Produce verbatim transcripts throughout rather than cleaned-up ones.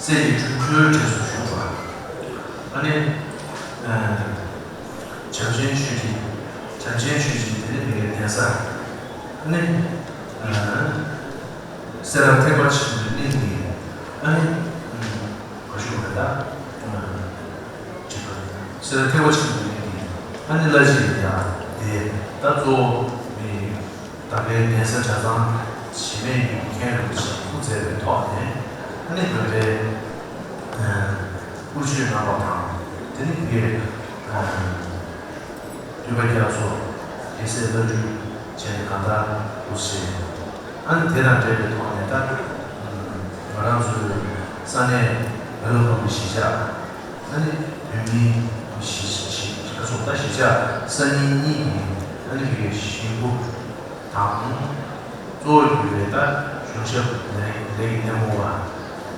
སྲས་ཀྱི་སྤྲུལ་སྐུའི་གྲས་སུ་བཞུགས་པ། ཨ་ནི། ཨ། བྱམས་ཆེན་ཆོས་ཀྱི། བྱམས་ཆེན་ཆོས་ཀྱི་དེ་ནི་མི་གའི་གདན་ས། ཨ་ནི། ཨ། སེ་ར་ཐེག་པ་ཆེན་པོའི་གླིང་གི། ཨ་ནི། ཨ། ག་ཞུ་བ་ད། ཨ། སེ་ར་ཐེག་པ་ཆེན་པོའི་གླིང་གི། ཨ་ནི་བླ་སྤྱི་ཡ་དེ་ད་གཙོ་བོ་མི། དམ་པའི་གདན་ས་གྲྭ་ཚང་གཞི་མེད་ཡུལ་གྱི་མཁན་རིན་པོ་ཆེ་སྐུ་མཛད་པའི་ཐོག་ནས། ཨ་ནི་དམ་པའི། ཨ། དབུ་ཆོས་གནང་བ་དང་། དེ་ནི་དེ་གའི། ཨ། སྟོན་པ་རྒྱ་མཚོ་རྒྱལ་སྲས་བླ་སྤྲུལ་བྱས་ནས་གང་ལྟར་དུ་བྱས། ཨ་ནི་དེ་དང་འབྲེལ་བའི་ཐོག་ནས་ད། ང་རང་ཚོའི་ས་གནས་མེ་ལོ་ཕུག་གི་གཞིས་ཆགས། ཨ་ནི་བོད་མིའི་གཞིས་གཞིས་ཁ་ཚོགས་ད་གཞིས་ཆགས་སང་ཉིན་གཉིས་ཀྱི། ཨ་ནི་དེ་གའི་གཞིས་འགོ་དང་། གཙོ་བོ་གྱུར་པའི་ད་གཞུང་ཞབས་ལས་ལས་ཀྱི་སྣེ་མོ་བ་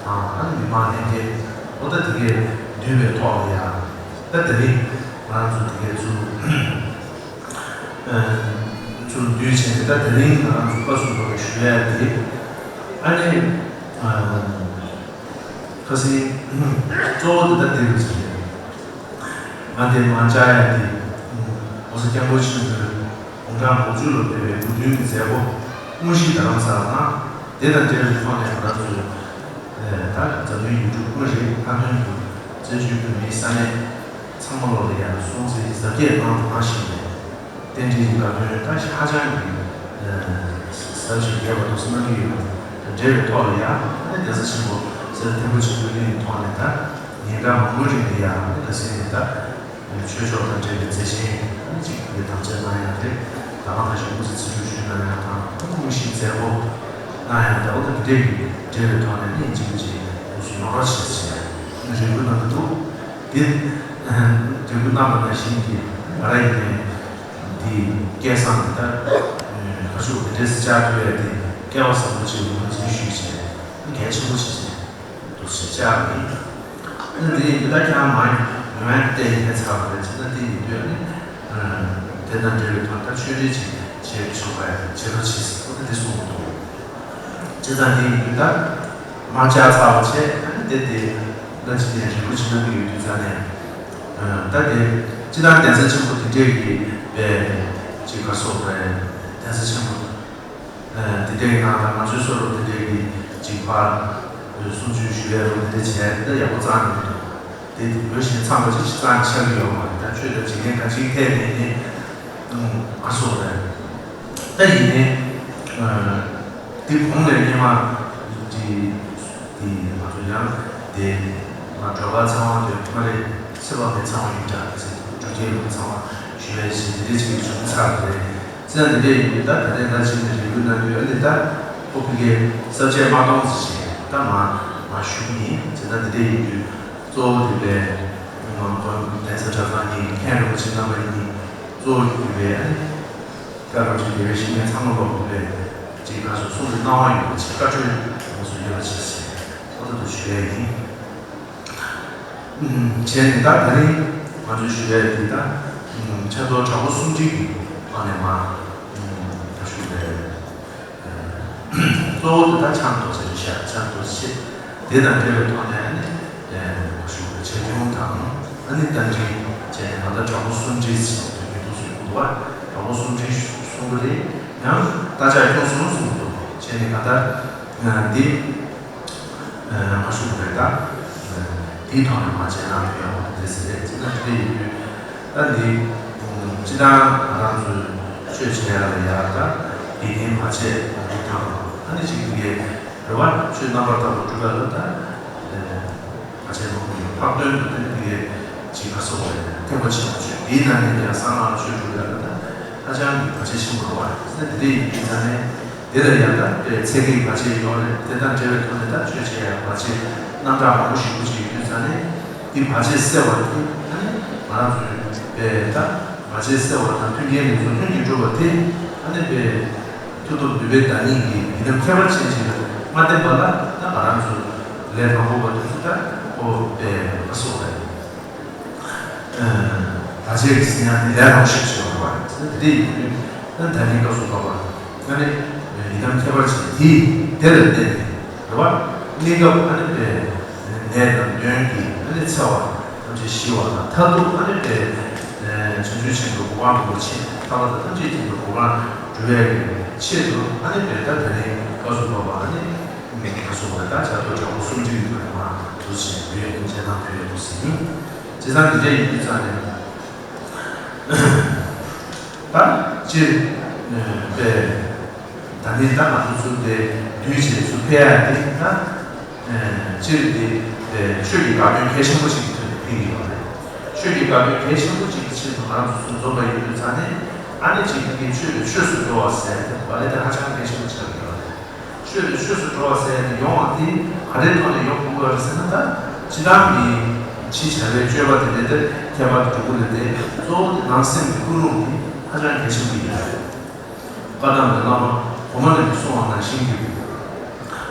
དང་། ཨ་ནི་མི་མང་ལྷན་རྒྱས། འོ་ད་དེ་གའི་འདུས་པའི་ཐོག་ལ་ཡང་ད་དེ་རིང་ང་རང་ཚོ་དེ་གའི་ཚུར། ཨ། ཚུར་འདུས་བྱས་ནས་ད་དེ་རིང་ང་རང་ཚོ་བཀའ་ཟུར་པ་ཞུ་ཡ་དེ། ཨ་ནི། ཨ། ཁ་སང་གཙོ་བོ་དེ་ད་དེ་རུ་ཟེར། ང་དེ་མ་བཅར་ཡ་དེ། ༸གོང་ས་༸སྐྱབས་མགོན་ཆེན་པོའི་དགུང་གྲངས་དགུ་བཅུ་ལ་ཕེབས་པའི་དགུང་སྟོན་གྱི་མཛད་སྒོ་དངོས་གཞི་རྡ་རམ་ས་ལ་གནང་། དེ་དང་འབྲེལ་བའི་ཐོག་ནས་ང་རང་ཚོས། ཨ། ད་འཛམ་གླིང་ཡུལ་གྲུ་ཀུན་རེད། ཁ་ཐོན་དུ་བཙན་བྱོལ་བོད་མིའི་ས་གནས་ཚང་མ་ལོག་ལ་ཡང་སྲུང་བརྩི་གཟབ་རྒྱས་གནང་དུ་གནང་བཞིན་པའི་རྟེན་འབྲེལ་གྱི་དགའ་སྟོན་ད་ཧ་ཅང་གི། ཨ། ཟབ་ཅིང་རྒྱས་པ་འདུག་སེ་གནང་གི་ཡོད་པ་དང་འབྲེལ་བའི་ཐོག་ལ་ཡང་། ཨ་ནི་གདན་ས་ཆེན་པོ་སེ་ར་ཐེག་པ་ཆེན་པོའི་གླིང་གི་ཐོག་ནས་ད་ཉིན་གྲངས་མང་པོའི་རིང་ལ་ཡང་། ཨ་ནི་ད་སེ་ནས་ད་ཆོས་ཕྱོགས་དང་འབྲེལ་བའི་མཛད་ཆེན། ཨ་ནི་གཅིག་གི་དམ་བཅའ་གནང་ཡ་རེད། ད་ག་ནང་བཞིན་དབུ་མཛད་ཚུལ་ཁྲིམས་ཞུས་གནང་ཡ་དང་། ཨ་ནི་དངོས་གཞིའི་མཛད་སྒོ་གནང་ཡ་དང་། འོ་ད་འདི་འདྲའི་གི་འབྲེལ་བའི་ཐོག་ནས་ནི་གཅིག་གི་གཅིག་དངོས་སུ་ཡོང་རོགས་བྱེད་ཟེར་ནས་རེ་སྐུལ་གནང་གི་འདུག་དེ་རེ་སྐུལ་གནང་བ་ནང་བཞིན་གྱི་ང་རང་ཡིན་ནའི་འདི་སྐལ་བཟང་འདི་ལྟར་ཁ་ཤུགས་དེ་འདྲས་སུ་བཅར་དགོས་ཡ་དེ་སྐལ་བ་བཟང་པོ་ཅིག་ངོས་འཛིན་ཞུས་བྱས་གལ་ཆེན་པོ་ཞིག་བྱས། འདུག་སེ་བཅར་བ་ཡིན། ཨ་ནི་དེ་ཡིན་དུས་ད་ཁྱེད་རང་མ་ཡོང་ཡ་བལྟས་ཡིན་ཚར་བ་རེད། བྱས་ན་དེ་ཡིན་དུས་ཨ་ནི། ཨ། དེ་དང་འབྲེལ་བའི་ཐོག་ད་ཆོས་འབྲེལ་ཅིག་བྱེད་ཆོག་པ་ཡ་བྱེད་རོགས་བྱེད་ཟེར། འོ་ད་དེ་གསུངས་འདུག་བྱས་ཙང་དེ་ཡིན་དུས་ད་མ་བཅར་ཚར་བ་བྱས། ཨ་ནི་དེ་དེ་ད་ཅི་ནས་རེ་སྐུལ་བྱེད་གནང་གི་ཡོད་དུས་ཙང་ནས། ཨ། ད་དེ་སྤྱི་བཏང་གདན་ས་ཆེན་པོ་དེ་འདྲས་ཀྱི་པའི་ཅིག་ག་སོགས་པའི་གདན་ས་ཆེན་པོ། ཨ། དེ་འདྲའི་ནང་ལ་ང་ཚོའི་བསམ་བློ་དེ་འདྲའི་གི་ཅིག་ཕར་གསུང་ཆོས་ཞུ་ཡ་རུ་དེ་འདྲ་བྱས་ད་ཡག་པོ་རྩ་ནས་མི་འདུག་དེ་དེ་བོད་གཞན་ཚང་མ་ཅིག་རྩ་ནས་ཆགས་ཀྱི་ཡོད་མ་རེད། ད་ཆོས་དང་འཇིག་རྟེན་གང་ཅིའི་ཐད་ནས་ནི་ཨ་སོགས་རེད། ད་ཡིན་ནའི་ཨ་དེ་གོང་ནས་སྔོན་མ་དེ་དེ་ང་ཚོ་ཡང་དེ་ང་སྒྲོལ་དཀར་ཚེ་དབང་དེ་མ་རེད། ཚེ་དཔག་མེད་ཚེ་དབང་ཡིན་འདྲ་ཟེར། འབྲུག་རྒྱལ་ལུང་ཚེ་དབང་ཞུ་ཡ་ཞིག་དེ་འདྲ་ཅིག་བྱུང་ཚར་རེད། ཙང་དེ་འདྲ་ཡིན་དུས་ད་ད་ལྟའི་ང་ཅིག་ནས་རེ་སྐུལ་གནང་དུས། ཨ་ནི་ད་ཁོ་ཕ་གིའི་ས་བཅད་མ་གཏོང་ཟེར་བྱས་ད་མ་མ་ཞུ་གི་ཡིན། བྱས་ཙང་དེ་འདྲ་ཡིན་དུས་གཙོ་བོ་དེ་པའི་ང་ཚོ་གདན་ས་གྲྭ་ཚང་གཉིས་མཁན་རིན་པོ་ཆེ་རྣམ་པ་གཉིས་གཙོ་བོ་དེ་པའི། ཨ་ནི་བཀའ་དྲིན་ཆེ་དེ་བའི་ཞིང་ངེ་ཚང་མ་ལོག་དེ་པའི་ཅིག་ག་སོ་གསུང་གི་གནང་བ་ཡོད་པ་ཅིག་བཀའ་འཁྲོལ་ང་ཚོ་ཡོད་པ་ཅིག་ཟེར། ཨོ་ད་དུ་ཞུ་ཡ་ཡིན། བྱས་ནས་ད་ད་རིང་ང་ཚོས་ཞུ་ཡ་དེ་ད་ཆ་ཚོགས་དྲག་པོ་གསུམ་སྒྲིལ་གྱི་ཐོག་ནས་མ་ད་ཞུ་བའི་གཙོ་བོ་དེ་ད་ཕྱག་རྡོར་རྩེ་རེད་ཤག་ཕྱག་རྡོར་རྩེ། དེ་དང་འབྲེལ་བའི་ཐོག་ནས་ཨ་ནི་ཞུ་བའི་ཆེ་ཆུང་དང་། ཨ་ནི་རྟ་མགྲིན་བཅས་ནས་ད་ལྟ་དྲག་པོ་གསུམ་སྒྲིལ་ཟེར་དུས་མི་འདུག་ཟེར་གྱི་འདུག་བ། དྲག་པོ་གསུམ་སྒྲིལ་གསུང་གི་རེད། ཡང་རྟ་ཕྱག་སྐྱོང་གསུམ་གསུང་གི་འདུག་བྱས་ནས་ད་ལྟ་འདི། ཨ། མ་ཞུ་བ་རེད་ད། ཨ། དེའི་ཐོག་ནས་མ་བྱས་ན་ཡག་པོ་འདུག་ཟེར་རེད། ཅི་ན་དེ་འདྲ་ཡིན་དུས་ད་འདི་སྤྱི་བཏང་ང་རང་ཚོའི་ཆོས་བྱེད་ཡ་ལ་ཡ་ད་དགེ་རྒན་བར་ཆད་འདི་དང་། ཨ་ནི་ཅིག་དེ་གའི་རེ་བ་ཆོས་རྣམ་པར་དག་པ་སྒྲུབ་ཡ་ལ་ད་བར་ཆད་མང་པོ་ཡོད། ལྷག་དོན་དུ་དེ་ནི་དེ་གའི་ཅིག་ག་སོགས་པའི་ཐེག་པ་ཆེན་པོ་ཆོས་འདིའི་ནང་ནས་ཀྱང་གསང་སྔགས་ཆོས་སྒྲུབ་ཡ་ལ་ད་ཧ་ཅང་གི་བར་ཆད་ཆེན་པོ་རེད་བ། དེ་འདྲ་ཡིན་དུས་ད་ནི། དེ་ལ་ཡང་ད་དཔེ་ཚེ་གེའི་བར་ཆད་ཡོད་རེད། དེ་དང་འབྲེལ་བའི་ཐོག་ནས་ད་ཆོས་བྱེད་ཡ་བར་ཆད་རྣམ་གྲངས་མང་པོ་ཞིག་པོ་ཅིག་ཡོད་དུས་ཙང་ནས། དེ་བར་ཆད་སེལ་བ་དེ་ཨ་ནི་ང་རང་ཚོའི་དཔེ་ད་བར་ཆད་སེལ་བ་དང་མཐུན་རྐྱེན་ལེགས་ཚོགས་ལྷུན་གྱིས་གྲུབ་པ་དེ་ཨ་ནི་དཔེ་མཐུ་སྟོབས་ནུས་པའི་བདག་ཉིད་ཀྱི་ཡི་དམ་ཁྱད་པར་ཅན་ཞིག་ལ་མ་བརྟེན་པ་ལ། ད་ང་རང་ཚོ་ལས་དང་པོ་པ་དེ་ཚོ་ད་ཁོ་དཔེ་ཨ་སོགས་རེད། ཨ། བར་ཆད་ཀྱི་ཟིན་ཡང་ནི་ལས་རང་ཞིག་ཞེས་པ་རེད་བ། དེ་འདྲ་ཡིན་དུས་ད་ད་ནི་སྐབས་སུ་བབ་པ་ཨ་ནི་ཡི་དམ་ཁྱད་པར་ཅན་དེ་དེ་ལ་བརྟེན་ནས་རེད་བ། གནས་སྐབས་ཨ་ནི་དཔེ་ ནད་དང་གདོན་གྱིས་ཨ་ནི་འཚེ་བ་ཐམས་ཅད་ཞི་བ་དང་མཐར་ཐུག་ཨ་ནི་པའི་བྱང་ཆུབ་ཆེན་པོའི་གོ་འཕང་རིན་པོ་ཆེ་ཐར་པ་དང་ཐམས་ཅད་མཁྱེན་པའི་གོ་འཕང་སྒྲུབ་པའི་ཆེད་དུ་ཨ་ནི་པའི་ད་དེ་རིང་སྐབས་སུ་བབ་པ་ཨ་ནི་ང་ཚོ་བ་ད་བྱ་དོ་དྲག་པོ་སུམ་ཅུ་ཡི་གོ་འཕང་དུ་ཕྱིན་པའི་མཇལ་དང་དུ་ཡོད་དུ་ཟིན། བྱས་ཙང་འདི་འདྲ་ཡིན་དུས་ཙང་ནས། ད་སྤྱིར་པས་ད་ནི་ད་ང་ཚོ་ཚུར་དེ་འདུས་བྱས་ཚུར་ཕེབས་ཡ་དེ་ད་སྤྱིར་དེ་ཆོས་ཀྱི་བཀའ་དྲིན་གལ་ཆེན་པོ་ཞིག་ཐོན་ཕེབས་ཡོད་རེད། ཆོས་ཀྱི་བཀའ་དྲིན་གལ་ཆེན་པོ་ཞིག་གི་ཆེད་དུ་ང་ཚོ་ཚུར་འཛོམས་པ་ཡིན་དུས་ཙང་ནས་ཨ་ནི་ཅིག་གི་ཆོས་དེ་ཆོས་སུ་འགྲོ་བ་ཟེར་དེ་བ་ལས་དེ་ཧ་ཅང་གལ་ཆེན་པོ་ཆགས་ཡོད་རེད། ཆོས་དེ་ཆོས་སུ་འགྲོ་བ་ཟེར་ནས་ཡོང་བ་དེ་ག་རེའི་ཐོག་ནས་ཡོང་དགོས་པ་རེད་ཟེར་ན། ད་ཕྱི་ནང་གི་ཕྱི་བྱ་བའི་སྤྱོད་པ་དེ་ལས་དེ་ཁྱད་པར་དུ་འགྲོ་གི་རེད་དེ། གཙོ་བོ་དེ་ནང་སེམས་ཀྱི་ཀུན་སློང་དེ་ཧ་ཅང་གལ་ཆེན་པོ་ཡིན་པ་རེད། བཀའ་གདམས་ཀྱི་བླ་མ་གོང་མ་རྣམས་ཀྱིས་གསུངས་པ་ནང་བཞིན་གྱི་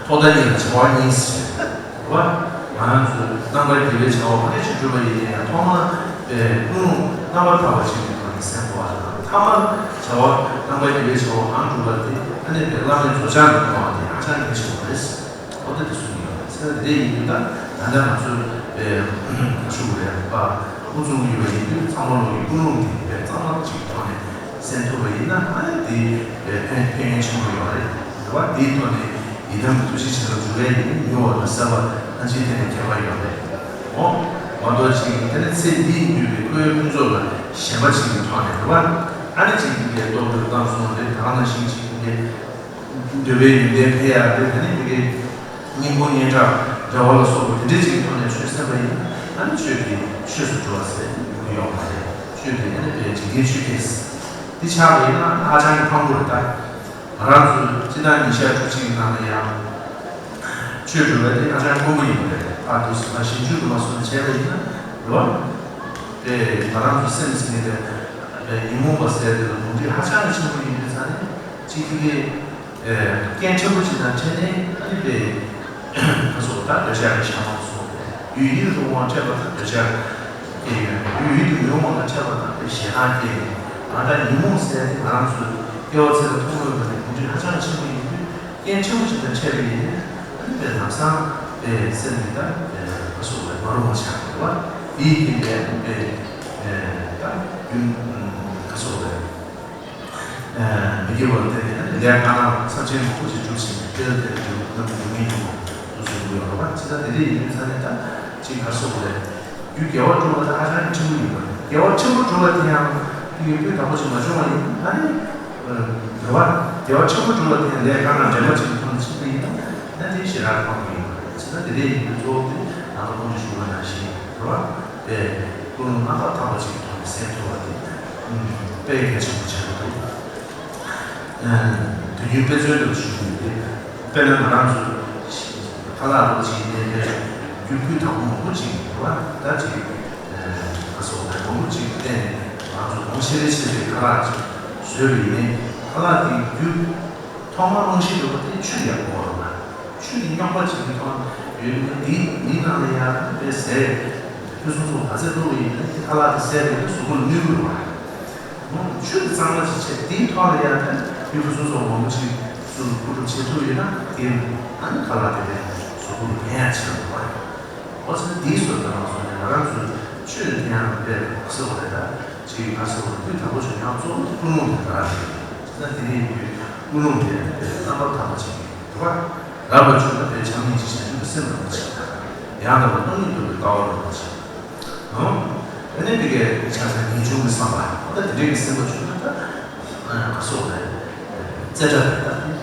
ཐོག་མཐའ་གཉིས་ལ་བྱ་བ་གཉིས་ཟེར་བ། ང་ཚོས་རྣམ་པར་རྒྱལ་བའི་བྱ་བ་ག་འདྲ་ཞིག་སྒྲུབ་པ་ཡིན་ན་ཡང་ཐོག་མར་པའི་ཀུན་སློང་རྣམ་པར་དག་པ་ཅིག་གི་ཐོག་ནས་སེམས་པ་དང་། ཐ་མར་བྱ་བ་རྣམ་པར་རྒྱལ་བའི་བྱ་བ་གང་སྒྲུབ་པ་དེ་ཨ་ནི་པའི་བླ་མའི་མཛོད་བྱང་དུ་གཏོང་བ་དེ་ཧ་ཅང་གལ་ཆེན་པོ་རེད། ཨོ་དེ་དེ་གསུངས་ཡོད་རེད། ཚེ་འདི་ཡིན་དུས་ད་ད་ལྟ་ང་ཚོས་པའི་ཞུ་དགོས་རེད་པ། ཁོང་ཚོ་ཡོད་པ་ཡིན་དུས་ཚང་མ་ལོག་གི་ཀུན་སློང་དེ་པའི་གཙང་མ་ཅིག་ཐོག་ནས་སེམས་ཐུབ་པ་ཡིན་ན་ཨ་ནི་དེ་པའི་ཕན་ཕན་ཡོན་ཆེན་པོ་ཡོད་རེད། རེད་བ། དེའི་ཐོག་ནས་ཡི་དམ་གྱི་ཐུགས་རྗེ་བྱིན་རླབས་འཇུག་པའི་ཡིན་མི་འོག་ཏུ་གསལ་བ་ཐམས་ཅད་དེ་ནས་ཁྱད་པར་ཡོད་རེད། འོ། མ་གཏོགས་ཅིག་དེ་ནས་ཚེ་འདིའི་ནུས་པའི་ཁོའི་ཀུན་རྫོབ་ལ་ཞེན་པ་ཅིག་གི་ཐོག་ནས་རེད་བ། ཨ་ནི་ཅིག་གི་ལྟོ་གོས་བཏང་སོང་རེད། ད་ག་ནང་བཞིན་ཅིག་གི་འདོད་པའི་ཡོན་ཏན་འཕེལ་ཡག་རེད། ད་ནི་མི་དགེ་སྙིང་པོ་སྙན་གྲགས་འབྲེལ་བ་ལ་སོགས་པ་དེ་འདྲའི་ཅིག་གི་ཐོག་ནས་ཆོས་སེམས་པ་ཡིན་ན་ཨ་ནི་ཆོས་དེ་ཆོས་སུ་འགྲོ་བ་ཟེར་ཡོང་གི་ཡོད་མ་རེད། ཆོས་དེ་ཨ་ནི་པའི་འཇིག་རྟེན་ཆོས་ཅན། འདི་ཆགས་པ་ཡིན་ན་ཧ་ཅང་གི་ཕངས་པོ་རེད་ད། ང་རང་ཚོའི་སྤྱི་ཟླ་ཉི་ཤུ་རྩ་གཅིག་གི་ནང་ལ་ཡང་ཆོས་སྒྲུབ་པ་དེ་ཧ་ཅང་དཀོན་པོ་ཡིན་པ་རེད། ཨ་དུ་སི་ཕ་ཞིབ་འཇུག་ཏུ་མ་སོང་ནས་བྱས་པ་ཡིན་ན་རེད་བ། དེ་ང་རང་ཚོའི་སེམས་ཟིན་ནས་དེ་ཉོན་མོངས་པ་ཟེར་དེ་ལ་གདོན་འདྲེ་ཧ་ཅང་གི་ཆེན་པོ་ཡིན་དུས་ཙང་ནས་གཅིག་གིས་རྐྱེན་ཆེན་པོ་ཅིག་དང་འཕྲད་ནས་ཨ་ནི་དེ། ཁ་སོགས་ད་འདོད་ཆགས་ཀྱི་ཤ་མང་སོགས་ཡུལ་ཡིད་དུ་འོང་བ་འཕྲད་པ་དང་འདོད་ཆགས་སྐྱེ་ཡོད། ཡུལ་ཡིད་དུ་མི་འོང་བ་དང་འཕྲད་པ་དང་དེ་ཞེ་སྡང་སྐྱེ་ཡོད། ད་ལྟ་ཉོན་མོངས་ཟེར་དེ་ང་རང་ཚོའི་སྐྱེ་བ་ཚེ་རབས་ཐུང་ངུའི་བར་ནས་གོམས་འདྲིས་ཧ་ཅང་ཆེན་པོ་ཡིན་དུས་རྐྱེན་ཆེན་པོ་ཞིག་དང་འཕྲད་པ་ཡིན་ན་ཨ་ནི་དེ་ལམ་སང་དེ་སེམས་ཀྱི་ད་ཁ་སོགས་ལ་མ་རུངས་པ་ཆགས་ཡོད་པ། དེའི་རྐྱེན་པས་དེ་ད་རྒྱུན་ཁ་སོགས་ལ། མི་དགེ་བ་དེ་ནི་ལས་ཁ་ནང་ཚབས་ཆེན་པོ་ཅིག་འཇུག་ཅིང་དཔེར་ན་དེ་རྒྱུ་རྣམས་ཀྱི་མིང་དུ་སོ་སོའི་ངོས་ཡོང་བ་ཇི་ལྟར་དེ་འདྲ་ཡིན་དུས་ཙང་ནས་ད་ཅིག་ག་སོགས་ལས་རྒྱུ་དགེ་བ་སྒྲུབ་པ་དེ་ཧ་ཅང་གི་ཕྲན་བུ་ཡིན་པ་རེད། དགེ་བ་ཕྲན་བུ་སྒྲུབ་པ་དེ་ཡང་དེ་གི་སྤུས་དག་པོ་ཅིག་མ་བྱུང་བ་ཡིན་ན་ཨ་ནི་དགེ་བ་དགེ་བ་ཕྲན་བུ་སྒྲུབ་པ་དེ་ཡང་ལས་ཁ་ནང་འདྲེན་པ་ཅིག་གི་ཐོག་ནས་ཕྱིན་པ་ཡིན་ན་ཨ་ནི་དེ་ཞེ་དྲག་ཕངས་པོ་ཡིན་པ་རེད། ཇི་ལྟར་དེ་འདྲ་ཡིན་དུས་གཙོ་བོ་དེ་ནང་པ་ཀུན་གྱིས་ཞུ་བ་ནང་བཞིན་རེད་བ། པའི་ཀུན་སློང་རྣམ་པར་དག་པ་ཅིག་གི་ཐོག་ནས་སེམས་ཐོབ་པ་དེ་དཔེ་གལ་ཆེན་པོ་ཆགས་ཀྱི་འདུག་དུས་རྒྱུན་དཔེ་མཚོན་དུ་ཞུ་རྒྱུ་དེ་དཔེར་ན་ང་རང་ཚོ་ཁ་ལག་རོ་ཅིག་ནས་པའི་རྒྱུ་སྤུས་དག་པོ་མང་པོ་ཅིག་འདུག་བ། ད་ཅིག་ཁ་སོགས་པའི་མང་པོ་ཅིག་བསྟན་ནས་ང་ཚོ་གོང་ཆེ་རེ་ཆེ་བའི་ཁ་ལག་ཅིག་བཟོས་པ་ཡིན་ནའི་ཁ་ལག་དེའི་རྒྱུ། ཐོག་མར་རྨང་གཞི་ཡོད་པ་དེ་ཆུ་ཡག་པོ་རེད་པ། ཆུ་དེ་རྙོག་པ་ཅིག་གི་ཐོག་ཡོད་ན་དེའི་མི་ནང་ལ་ཡང་དེ་ཟས་ཕུན་སུམ་ཚོགས་ག་ཚད་བླུགས་པ་ཡིན་ན་དེ་ཁ་ལག་དེ་ཟས་དེ་གཟུགས་པོ་ལ་གནོད་ཀྱི་རེད་པ། ཆུ་དེ་གཙང་མ་ཅིག་བྱས་དེའི་ཐོག་ལ་ཡང་དེ་ཕུན་སུམ་ཚོགས་མང་པོ་ཅིག་གཟུགས་སུ་བཀོལ་སྒྲུབ་བྱེད་ཐུབ་ཡོད་ན་དེ་ཨ་ནི་ཁ་ལག་དེ་དེ་གཟུགས་པོ་ལ་ཕན་ཡག་ཆེ་རུ་འགྲོ་བ་རེད། འོ་ཙི་དེའི་བཟོ་ལྟ་རང་བཟོ་ནས་ང་རང་ཚོའི་ཆོས་དེ་ཡང་དཔེ་ཟེར་བ་རེད་ད། ཅིག་ག་ཟེར་བ་སྤུས་དག་པོ་བྱུང་ཡང་གཙོ་བོ་ཀུན་སློང་དེ་རང་རེད། ད་དེ་ནས་ཀུན་སློང་དེ་རྣམ་པར་དག་པ་ཅིག་རེད་བ། རབ་ལ་བྱུང་ན་དཔེ་བྱམས་སྙིང་རྗེ་བྱང་ཆུབ་ཀྱི་སེམས་རབ་ཏུ་ཕྱིན་དང་། ཡང་དག་པར་སྟོང་ཉིད་རྟོགས་པའི་དཀའ་བ་རབ་ཏུ་ཕྱིན། ཨང་། དེ་ནས་དེ་གའི་ཆ་ཚང་ངེས་འབྱུང་གི་བསམ་པ་ད་དེ་འདྲའི་གི་སེམས་པ་བྱུང་ན་ད་ག་ཟེར་བ་རེད། རྩེ་གྲ་རེད་ད།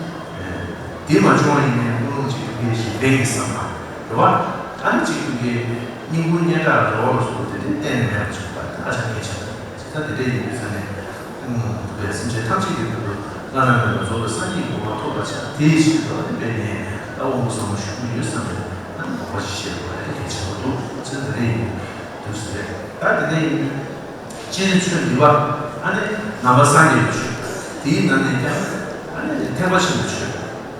དེ་མ་བྱུང་བ་ཡིན་ནའི་ཀུན་སློང་གཅིག་ཏུ་སྐྱེས་ཤིང་ལྡན་གྱི་བསམ་པ་རེད་བ། ཨ་ནི་གཅིག་ཏུ་སྐྱེས་སྙིང་པོ་སྙན་གྲགས་རེ་བ་ལ་སོགས་པ་དེ་འདྲའི་གཏན་ནས་མེད་པ་བྱུང་བ་ད་ཧ་ཅང་གལ་ཆེན་པོ་རེད། ཇི་ལྟར་དེ་འདྲ་ཡིན་དུས་ཙང་ནས་ཀུན་སློང་དུ་བས་སེམས་ཅན་ཐམས་ཅད་ཀྱི་དོན་དུ་བླ་ན་མེད་པ་རྫོགས་པའི་སངས་རྒྱས་ཀྱི་གོ་འཕང་ཐོབ་པར་བྱ། དེའི་ཕྱིར་དུ་ཨ་ནི་དཔེ་ངས་ད་དབང་པོ་ཟབ་མོ་ཞུ་གི་ཡོད་བསམ་པའི་ཨ་ནི་དགོངས་པ་ཞིག་བཞེས་དགོས་པ་དེ་གལ་ཆེན་པོ་འདུག་ཇི་ལྟར་དེ་འདྲ་ཡིན་དུས་ཟེར། ད་དེ་འདྲ་ཡིན་དུས། སྤྱིར་ཆོས་འདི་པ། ཨ་ནི་ནང་པ་སངས་རྒྱས་པའི་ཆོས། དེའི་ནང་ནས་ཀྱང་། ཨ་ནི་ཐེག་པ་ཆེན་པོའི་ཆོས།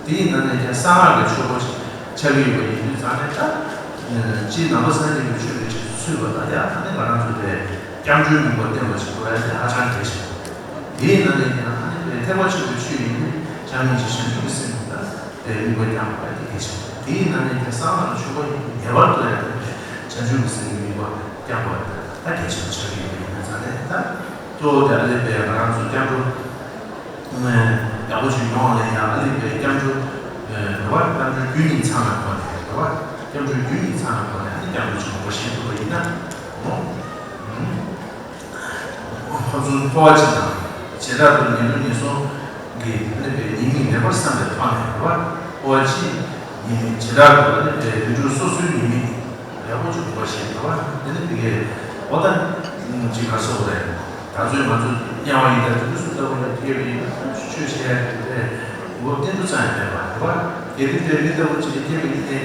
དེའི་ནང་ནས་ཀྱང་གསང་སྔགས་ཀྱི་ཆོས་སྐོར་ཅིག་ཆགས་ཀྱི་ཡོད་པ་ཡིན་དུས་ཙང་ནས་ད། སྤྱིར་ནང་པ་སངས་རྒྱས་པའི་ཆོས་ཀྱི་ཁྲིད་ཚུད་པ་དང་ཡང་ཨ་ནི་ང་རང་ཚོ་དེ་སྐྱབས་འགྲོའི་མིང་པ་བསྟེན་པ་ཞིག་དགོས་ཡ་དེ་ཧ་ཅང་གལ་ཆེ། དེའི་ནང་ནས་ཀྱང་ཨ་ནི་ཐེག་པ་ཆེན་པོའི་ཆོས་ཡིན་ན་བྱམས་སྙིང་རྗེ་བྱང་ཆུབ་ཀྱི་སེམས་དང་། དམིགས་པ་བསྐྱང་བ་དེ་གལ་ཆེན་པོ་རེད། དེའི་ནང་ནས་ཀྱང་གསང་སྔགས་ལ་ཕྱོགས་པ་ཡིན་ངེས་པར་དུ་ཡང་དེ་བྱང་ཆུབ་ཀྱི་སེམས་ཀྱི་དམིགས་པ་བསྐྱང་བ་ད་གལ་ཆེན་པོ་ཆགས་ཀྱི་ཡོད་པ་ཡིན་ཙང་ནས། ད་གཙོ་བོ་དེ་ཨ་ལས་པའི་ང་རང་ཚོ་སྐྱབས་འགྲོ་ཡག་པོ་ཞིག་ཡོང་བ་ལ་ཡང་ཨ་ལས་པའི་སྐྱབས་འགྲོ་རེད་བ། སྐྱབས་འགྲོའི་རྒྱུ་ཉིད་ཚང་བའི་སྒོ་ནས་རེད་བ། སྐྱབས་འགྲོའི་རྒྱུ་ཉིད་ཚང་བའི་སྒོ་ནས་ཨ་ནི་སྐྱབས་འགྲོ་ཆེན་པོ་ཞིག་ཐུབ་པ་ཡིན་ན། ཨོ། ཕར་ཚུར་འཕོ་བ་ཅིག་དང་། བྱེ་བྲག་ཏུ་ཉེར་བདུན་ཉེར་གསུམ་གྱི་ཨ་ནི་པའི་ཉེས་དམིགས་མེད་པར་བསམ་པའི་ཐོག་ནས་རེད་བ། འཕོ་བ་གཅིག་ཉེས་དམིགས་བྱེ་བྲག་ཏུ་ཨ་ནི་པའི་རིགས་དྲུག་སོ་སོའི་ཉེས་དམིགས་ཡག་པོ་ཅིག་དགོངས་པ་བཞེས་རེད་བ། དེ་ནི་དེ་གའི་འོ་ད་ཅིག་ག་སོགས་རེད། ད་ཚོད་ང་ཚོ་དམྱལ་བ་ཡི་དྭགས་དེ་ཚོ་སུ་ལྟ་བུ་ལ་སྐྱེས་པ་ཡིན་ན་ཆོས་བྱེད་ཡག་གི་རེད། འོ་བསྟན་འགྲོ་ཙམ་ཡང་མེད་པ་རེད་བ། གལ་ཏེ་དེ་མི་ལྟ་བུ་ཅིག་ལ་སྐྱེས་པ་ཡིན་ནའི།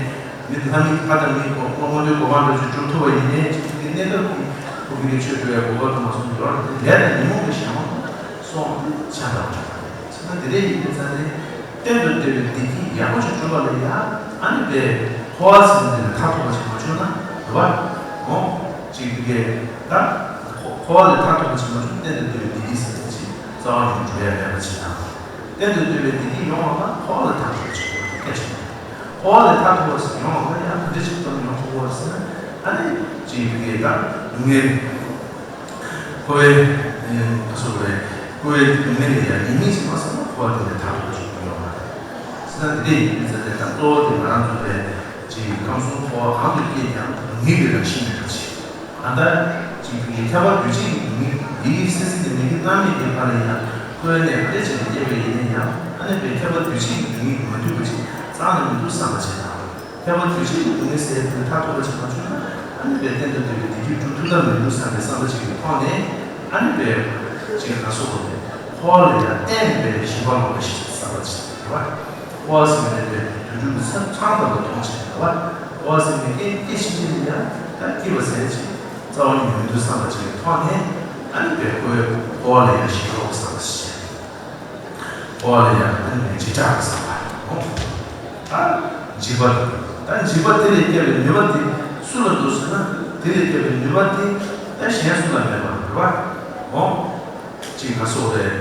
མི་ལྷ་མི་ཕ་དང་མི་གོ་མངོན་མཐོའི་གོ་འཕང་འགྲོ་ཚུལ་སྒྲུབ་ཐུབ་པ་ཡིན་ནའི་ཅིག་གི་གནས་སྐབས་ཀྱི་ཁོ་གི་ཆོས་སྒྲུབ་པའི་གོ་སྐབས་དུ་མ་སོང་འགྱུར་བ་དེ་ལས་དང་ཉོན་མོངས་ཀྱི་གཞན་དབང་སོང་བ་དེ་ཆ་འདྲ་བ་ཆགས་པ་རེད། ཟེར་ན་དེ་འདྲ་ཡིན་པའི་ཚེ་ནི་གཏན་དུ་བདེ་བའི་བདེ་སྐྱིད་ཡག་པོ་ཞིག་སྒྲུབ་པ་ལ་ཡང་ཨ་ནི་པའི་འཁོར་བ་ཟེར་ནི་དེ་ལས་ཐར་ཐུབ་པ་ཞིག་མ་བྱུང་ན་རེད་བ། འོ། ཅིག་གི་ད་འཁོར་བ་ལས་ཐར་ཐུབ་པ་ཞིག་མ་བྱུང་ན་གཏན་དུ་བདེ་བའི་བདེ་སྐྱིད་ཟེར་ནི་ཅིག་རྩ་བ་ནས་འགྲུབ་ཡ་མེད་པ་ཅིག་དང་། གཏན་དུ་བདེ་བའི་བདེ་སྐྱིད་ཡོང་བ་ལ་འཁོར་བ་ལས་ཐར་ཐུབ་པ་ཞིག་དགོས་པ་གལ་ཆེན་པོ་རེད། འཁོར་བ་ལས་ཐར་ཐུབ་པ་ཞིག་ཡོང་བ་ལ་ཡང་ག་འདྲ་ཞིག་ཙམ་ཡོང་ཐུབ་དགོས་ཟེར་ན། ཨ་ནི་ཅིག་གི་ད་སྡུག་བསྔལ་འཁོར་བའི་ཨ་སོགས་རེད། འཁོར་བའི་སྡུག་བསྔལ་ལས་ཡང་ཉེས་དམིགས་ཤིག་མ་བསགས་ན་འཁོར་བ་དེ་ལས་ཐར་ཐུབ་པ་ཞིག་ཡོང་བ་རེད། ཟེར་ན་དེ་འདྲ་ཡིན་པའི་ཚེ་ད་གཙོ་བོ་དེ་ང་རང་ཚོ་རེད། ཅིག་ཁམས་གསུམ་འཁོར་བ་གང་དུ་སྐྱེས་ཀྱང་སྡུག་བསྔལ་གྱི་རང་བཞིན་མེད་པ་ཅིག་གང་ལྟར་ཅིག་གི་ཁྱད་པར་དུས་གཅིག་གི་སྡུག་བསྔལ་ཡིད་ཀྱི་སེམས་སེམས་ཀྱི་མི་དགེ་རྣམ་སྨིན་གྱི་བར་ལ་ཡང་འཁོར་བའི་གནས་ག་འདྲ་ཅིག་ལ་སྐྱེས་པ་ཡིན་ན་ཡང་ཨ་ནི་པའི་ཁྱད་པར་དུས་གཅིག་གི་སྡུག་བསྔལ་མ་ཐུབ་པ་ཅིག་རྩ་ནས་མི་འདུག་བསམ་པ་ཅིག་དང་། ཁྱད་པར་དུས་གཅིག་གི་སྡུག་བསྔལ་ཟེར་དེ་ཐར་ཐུབ་པ་ཅིག་མ་བྱུང་ན་ཨ་ནི་པའི་གཏན་དུ་བདེ་བའི་བདེ་སྐྱིད་སྒྲུབ་ཐུབ་ཐབས་མི་འདུག་བསམ་པའི་བསམ་པ་ཅིག་གི་ཐོག་ནས་ཨ་ནི་པའི་ཅིག་ང་སོགས་པ་ལས་འཁོར་བ་ལ་ཡང་བརྟེན་པའི་ཞིང་པ་ལོག་པ་ཞིག་བསམ་པ་ཅིག་རེད་བ། འཁོར་བ་ཟེར་མཁན་དེ་དུད་འགྲོ་གི་ཚང་ཚང་ལྟ་བུ་མཐོང་བྱས་པ། འཁོར་བ་ཟེར་མཁན་སྐད་སྐད་ཤིང་ཅན་ཡང་ད་སྐྱིད་པ་ཟེར་ཅིག་རྩ་བ་ཉིད་མི་འདུག་བསམ་པ་ཅིག་གི་ཐོག་ནས་ཨ་ནི་པའི་འཁོར་འཁོར་བ་ལ་ཡང་ཞེན་ལོག་བསམ་པ་ཞིག་འཁོར་བ་ལ་ཡང་ཨ་ནི་པའི་འཇིགས་སྐྲག་བསམ་པ། ད་འཇིགས་པ་ད་འཇིགས་པ་དེ་ལས་སྐྱེ་བའི་ནུས་པ་དེ་སུ་ལ་འདུག་ཟེར་ན་དེ་ལས་སྐྱེ་བའི་ནུས་པ་དེ་ད་གཞན་སུ་ལ་མེད་པ་རེད་བ། འོ། ཅིག་ག་སོགས་རེད།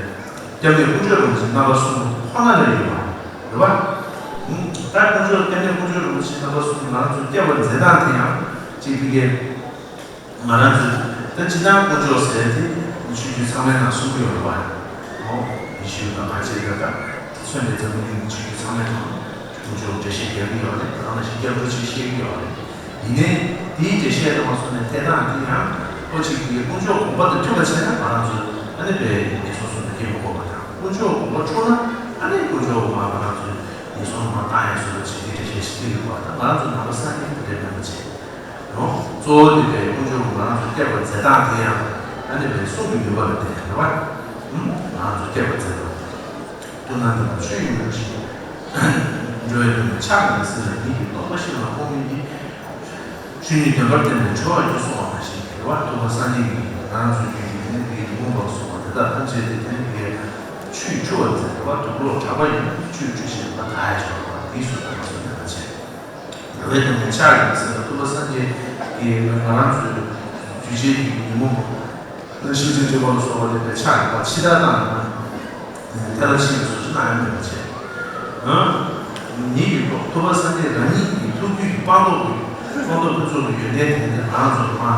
སྐྱབས་གནས་དཀོན་མཆོག་རིན་པོ་ཆེ་རྣམ་པ་གསུམ་པོ་ཁོ་ན་ལ་ཡོད་པ་རེད་བ། ད་དཀོན་མཆོག་སྐྱབས་གནས་དཀོན་མཆོག་རིན་པོ་ཆེ་རྣམ་པ་གསུམ་པོ་ང་རང་ཚོའི་སྐྱབས་པ་མཛད་སྟངས་དེ་ཡང་ཅིག་ཕ་གིའི་ང་རང་ཚོའི་ད་སྤྱིར་བཏང་དཀོན་མཆོག་ཟེར་དེ་ཆོས་བརྒྱུད་ཚང་མའི་ནང་གསུང་གི་ཡོད་རེད་བ། ཨོ། ཡེ་ཤུ་དང་ཁ་ཆེ་དགྲ་དང་མཚོན་པའི་འཛམ་བུ་གླིང་གི་ཆོས་བརྒྱུད་ཚང་མའི་ནང་དཀོན་མཆོག་འགྲེལ་བཤད་རྒྱག་གི་ཡོད་རེད། ད་ནང་བཞིན་སྐྱབས་འགྲོ་ཅིག་བཤད་ཀྱི་ཡོད་རེད། ཡིན་ནའི་དེའི་འགྲེལ་བཤད་དུ་མ་སོང་ནས་དེ་དང་དེ་ཡང་ཨོ་ཅིག་གིས་དཀོན་མཆོག་དགོངས་པ་དང་མཐུན་པ་བྱས་ན་ང་རང་ཚོས་ཨ་ནི་པའི་ངན་སོང་གསུམ་དུ་སྐྱེ་མི་དགོས་པ་དང་། དཀོན་མཆོག་དགོངས་པ་འཁྲུགས་ན་ཨ་ནི་དཀོན་མཆོག་མ་ང་རང་ཚོས་ངན་སོང་མ་བཏང་ཡག་བཟོ་འདྲ་བྱེད་ཀྱི་འགྲེལ་བཤད་ཞིག་སླེབས་ཡོད་པ་དང་། ང་རང་ཚོ་ནང་པ་སངས་རྒྱས་པ་དེ་འདྲ་མེད་པ་བྱས། ཡང་གཙོ་བོ་དེ་པའི་དཀོན་མཆོག་གིས་ང་རང་ཚོ་སྐྱབས་པ་མཛད་སྟངས་དེ་ཡང་ཨ་ནི་པའི་གསུང་གི་ནུས་པ་ལ་བརྟེན་རེད་བ། ང་རང་ཚོ་སྐྱབས་པ་མཛད་པ། ཐུབ་རྣམ་དེ་ལ་ཆོས་ཡིན་པར་ཤེས། འགྲོ་བའི་དོན་ལ་ཕྱག་གི་སེམས་ལ་ཉིད་ཀྱི་རྟོགས་པ་ཤེས་ལ་དབང་མེད་ཀྱི། ཆོས་ཉིད་བདེན་པར་བསྟན་པའི་གྲོལ་བར་འགྱུར་གསུངས་པ་ནང་བཞིན་རེད་བ། ཐུབ་པ་སངས་རྒྱས་ཀྱིས་ང་རང་ཚོའི་རྒྱུད་ཀྱི་དེ་ནི་དེའི་ཉོན་མོངས་པ་གསུངས་པ་དེ་དག་ཐམས་ཅད་དེ་དེ་ནི་དེའི་ཆོས་འཁྲུལ་བ་མཛད་པ། དུག་ལོག་གྲགས་པ་ཡིན། ཆོས་འཁྲུལ་ཞེས་པ་དག་ཡ་ཞེས་པ་དེའི་ཚུལ་ལྟར་མ་གསུངས་པའི་ཕན་ཆད། འགྲོ་བའི་དོན་ལ་ཕྱག་གི་སེམས་ལ་ཐུབ་པ་སངས་རྒྱས་ཀྱིས་ང་རང་ཚོའི་རྒྱུད་ཆེན་གྱི་ཉོན་མོངས་པ་ཤེས་བྱའི་སྤྱོད་པ་ལ་སོགས་པ་དེ་ཕྱག་གི་བར་ཕྱི་བདར་བཏང་ནས་ཐལ་བ་ཕྱིས་པའི་བཟོ་ཞིག་གནང་ཡ་མེད་པ་བྱས། ཉིད་ཀྱི་ཐུབ་པ་སངས་རྒྱས་རང་ཉིད་ཀྱི་ཐུགས་རྒྱུད་ཀྱི་སྤངས་རྟོགས་ཀྱི་སྤངས་རྟོགས་ཕུན་ཚོགས་ཀྱི་ཡོན་ཏན་དེ་ནི་ང་རང་ཚོ་མ་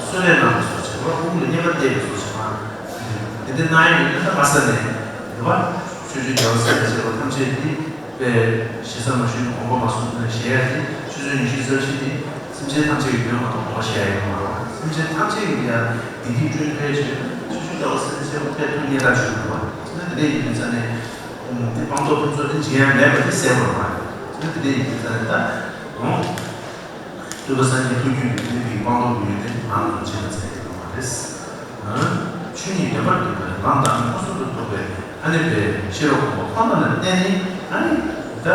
གསོལ་རས་གནང་བའི་བཟོ་བྱས་པ། དབུགས་ལ་སྙེམས་པ་གཏད་པའི་བཟོ་བྱས་པ། དེ་འདྲ་གནང་ཡ་ཡོད་ན་ད་ང་ས་ནས་རེད་བ། ཆོས་རྗེ་རྒྱལ་བ་སྲས་དང་བཅས་པ་ཐམས་ཅད་ཀྱིས། པའི་ཞེ་ས་མ་ཞུས་དགོངས་པ་མ་གསུངས་ནས་བཞེས་ཡ་དེ་ཆུ་ཚོད་ཉི་ཤུ་རྩ་བཞི་དེ་སེམས་ཅན་ཐམས་ཅད་ཀྱི་དོན་མ་གཏོགས་དགོངས་པ་བཞེས་ཡ་ཡོད་མ་རེད། སེམས་ཅན་ཐམས་ཅད་ཀྱི་ཡ་བདེ་སྐྱིད་བསྐྲུན་ཐུབ་ཡ་ཆེད་དུ་ཆུ་ཚོད་ལྟ་བུ་སེམས་ཅན་ཐད་ཐུག་སྙད་ཐག་ཆོད་ཡོད་པ། སེམས་ཅན་དེ་འདྲ་ཡིན་པའི་ཆ་ནས་དེ་སྤངས་རྟོགས་ཕུན་ཚོགས་དེ་འཇིག་ཡ་མེད་པ་དེ་གསལ་པོ་རེད་པ། སེམས་ཅན་དེ་འདྲ་ཡིན་པའི་ཆ་ནས་ད་ཐུབ་པ་སངས་རྒྱས་ཐུགས་རྒྱུད་ཀྱི་ནུས་པའི་སྤངས་རྟོགས་ཀྱི་ཡོན་ཏན་ང་ཚོ་བྱེད་པ་ཚད་ཡོད་མ་རེད། ཆོས་ཉིད་བདེན་པར་གྲུབ་པའི་ལམ་དང་མངོན་སུམ་དུ་རྟོགས་པའི་ཨ་ནི་པའི་ཤེས་རབ་ཀུན་པོ་ཁོ་ན་ལ་བརྟེན་ནས་ཨ་ནི་ད་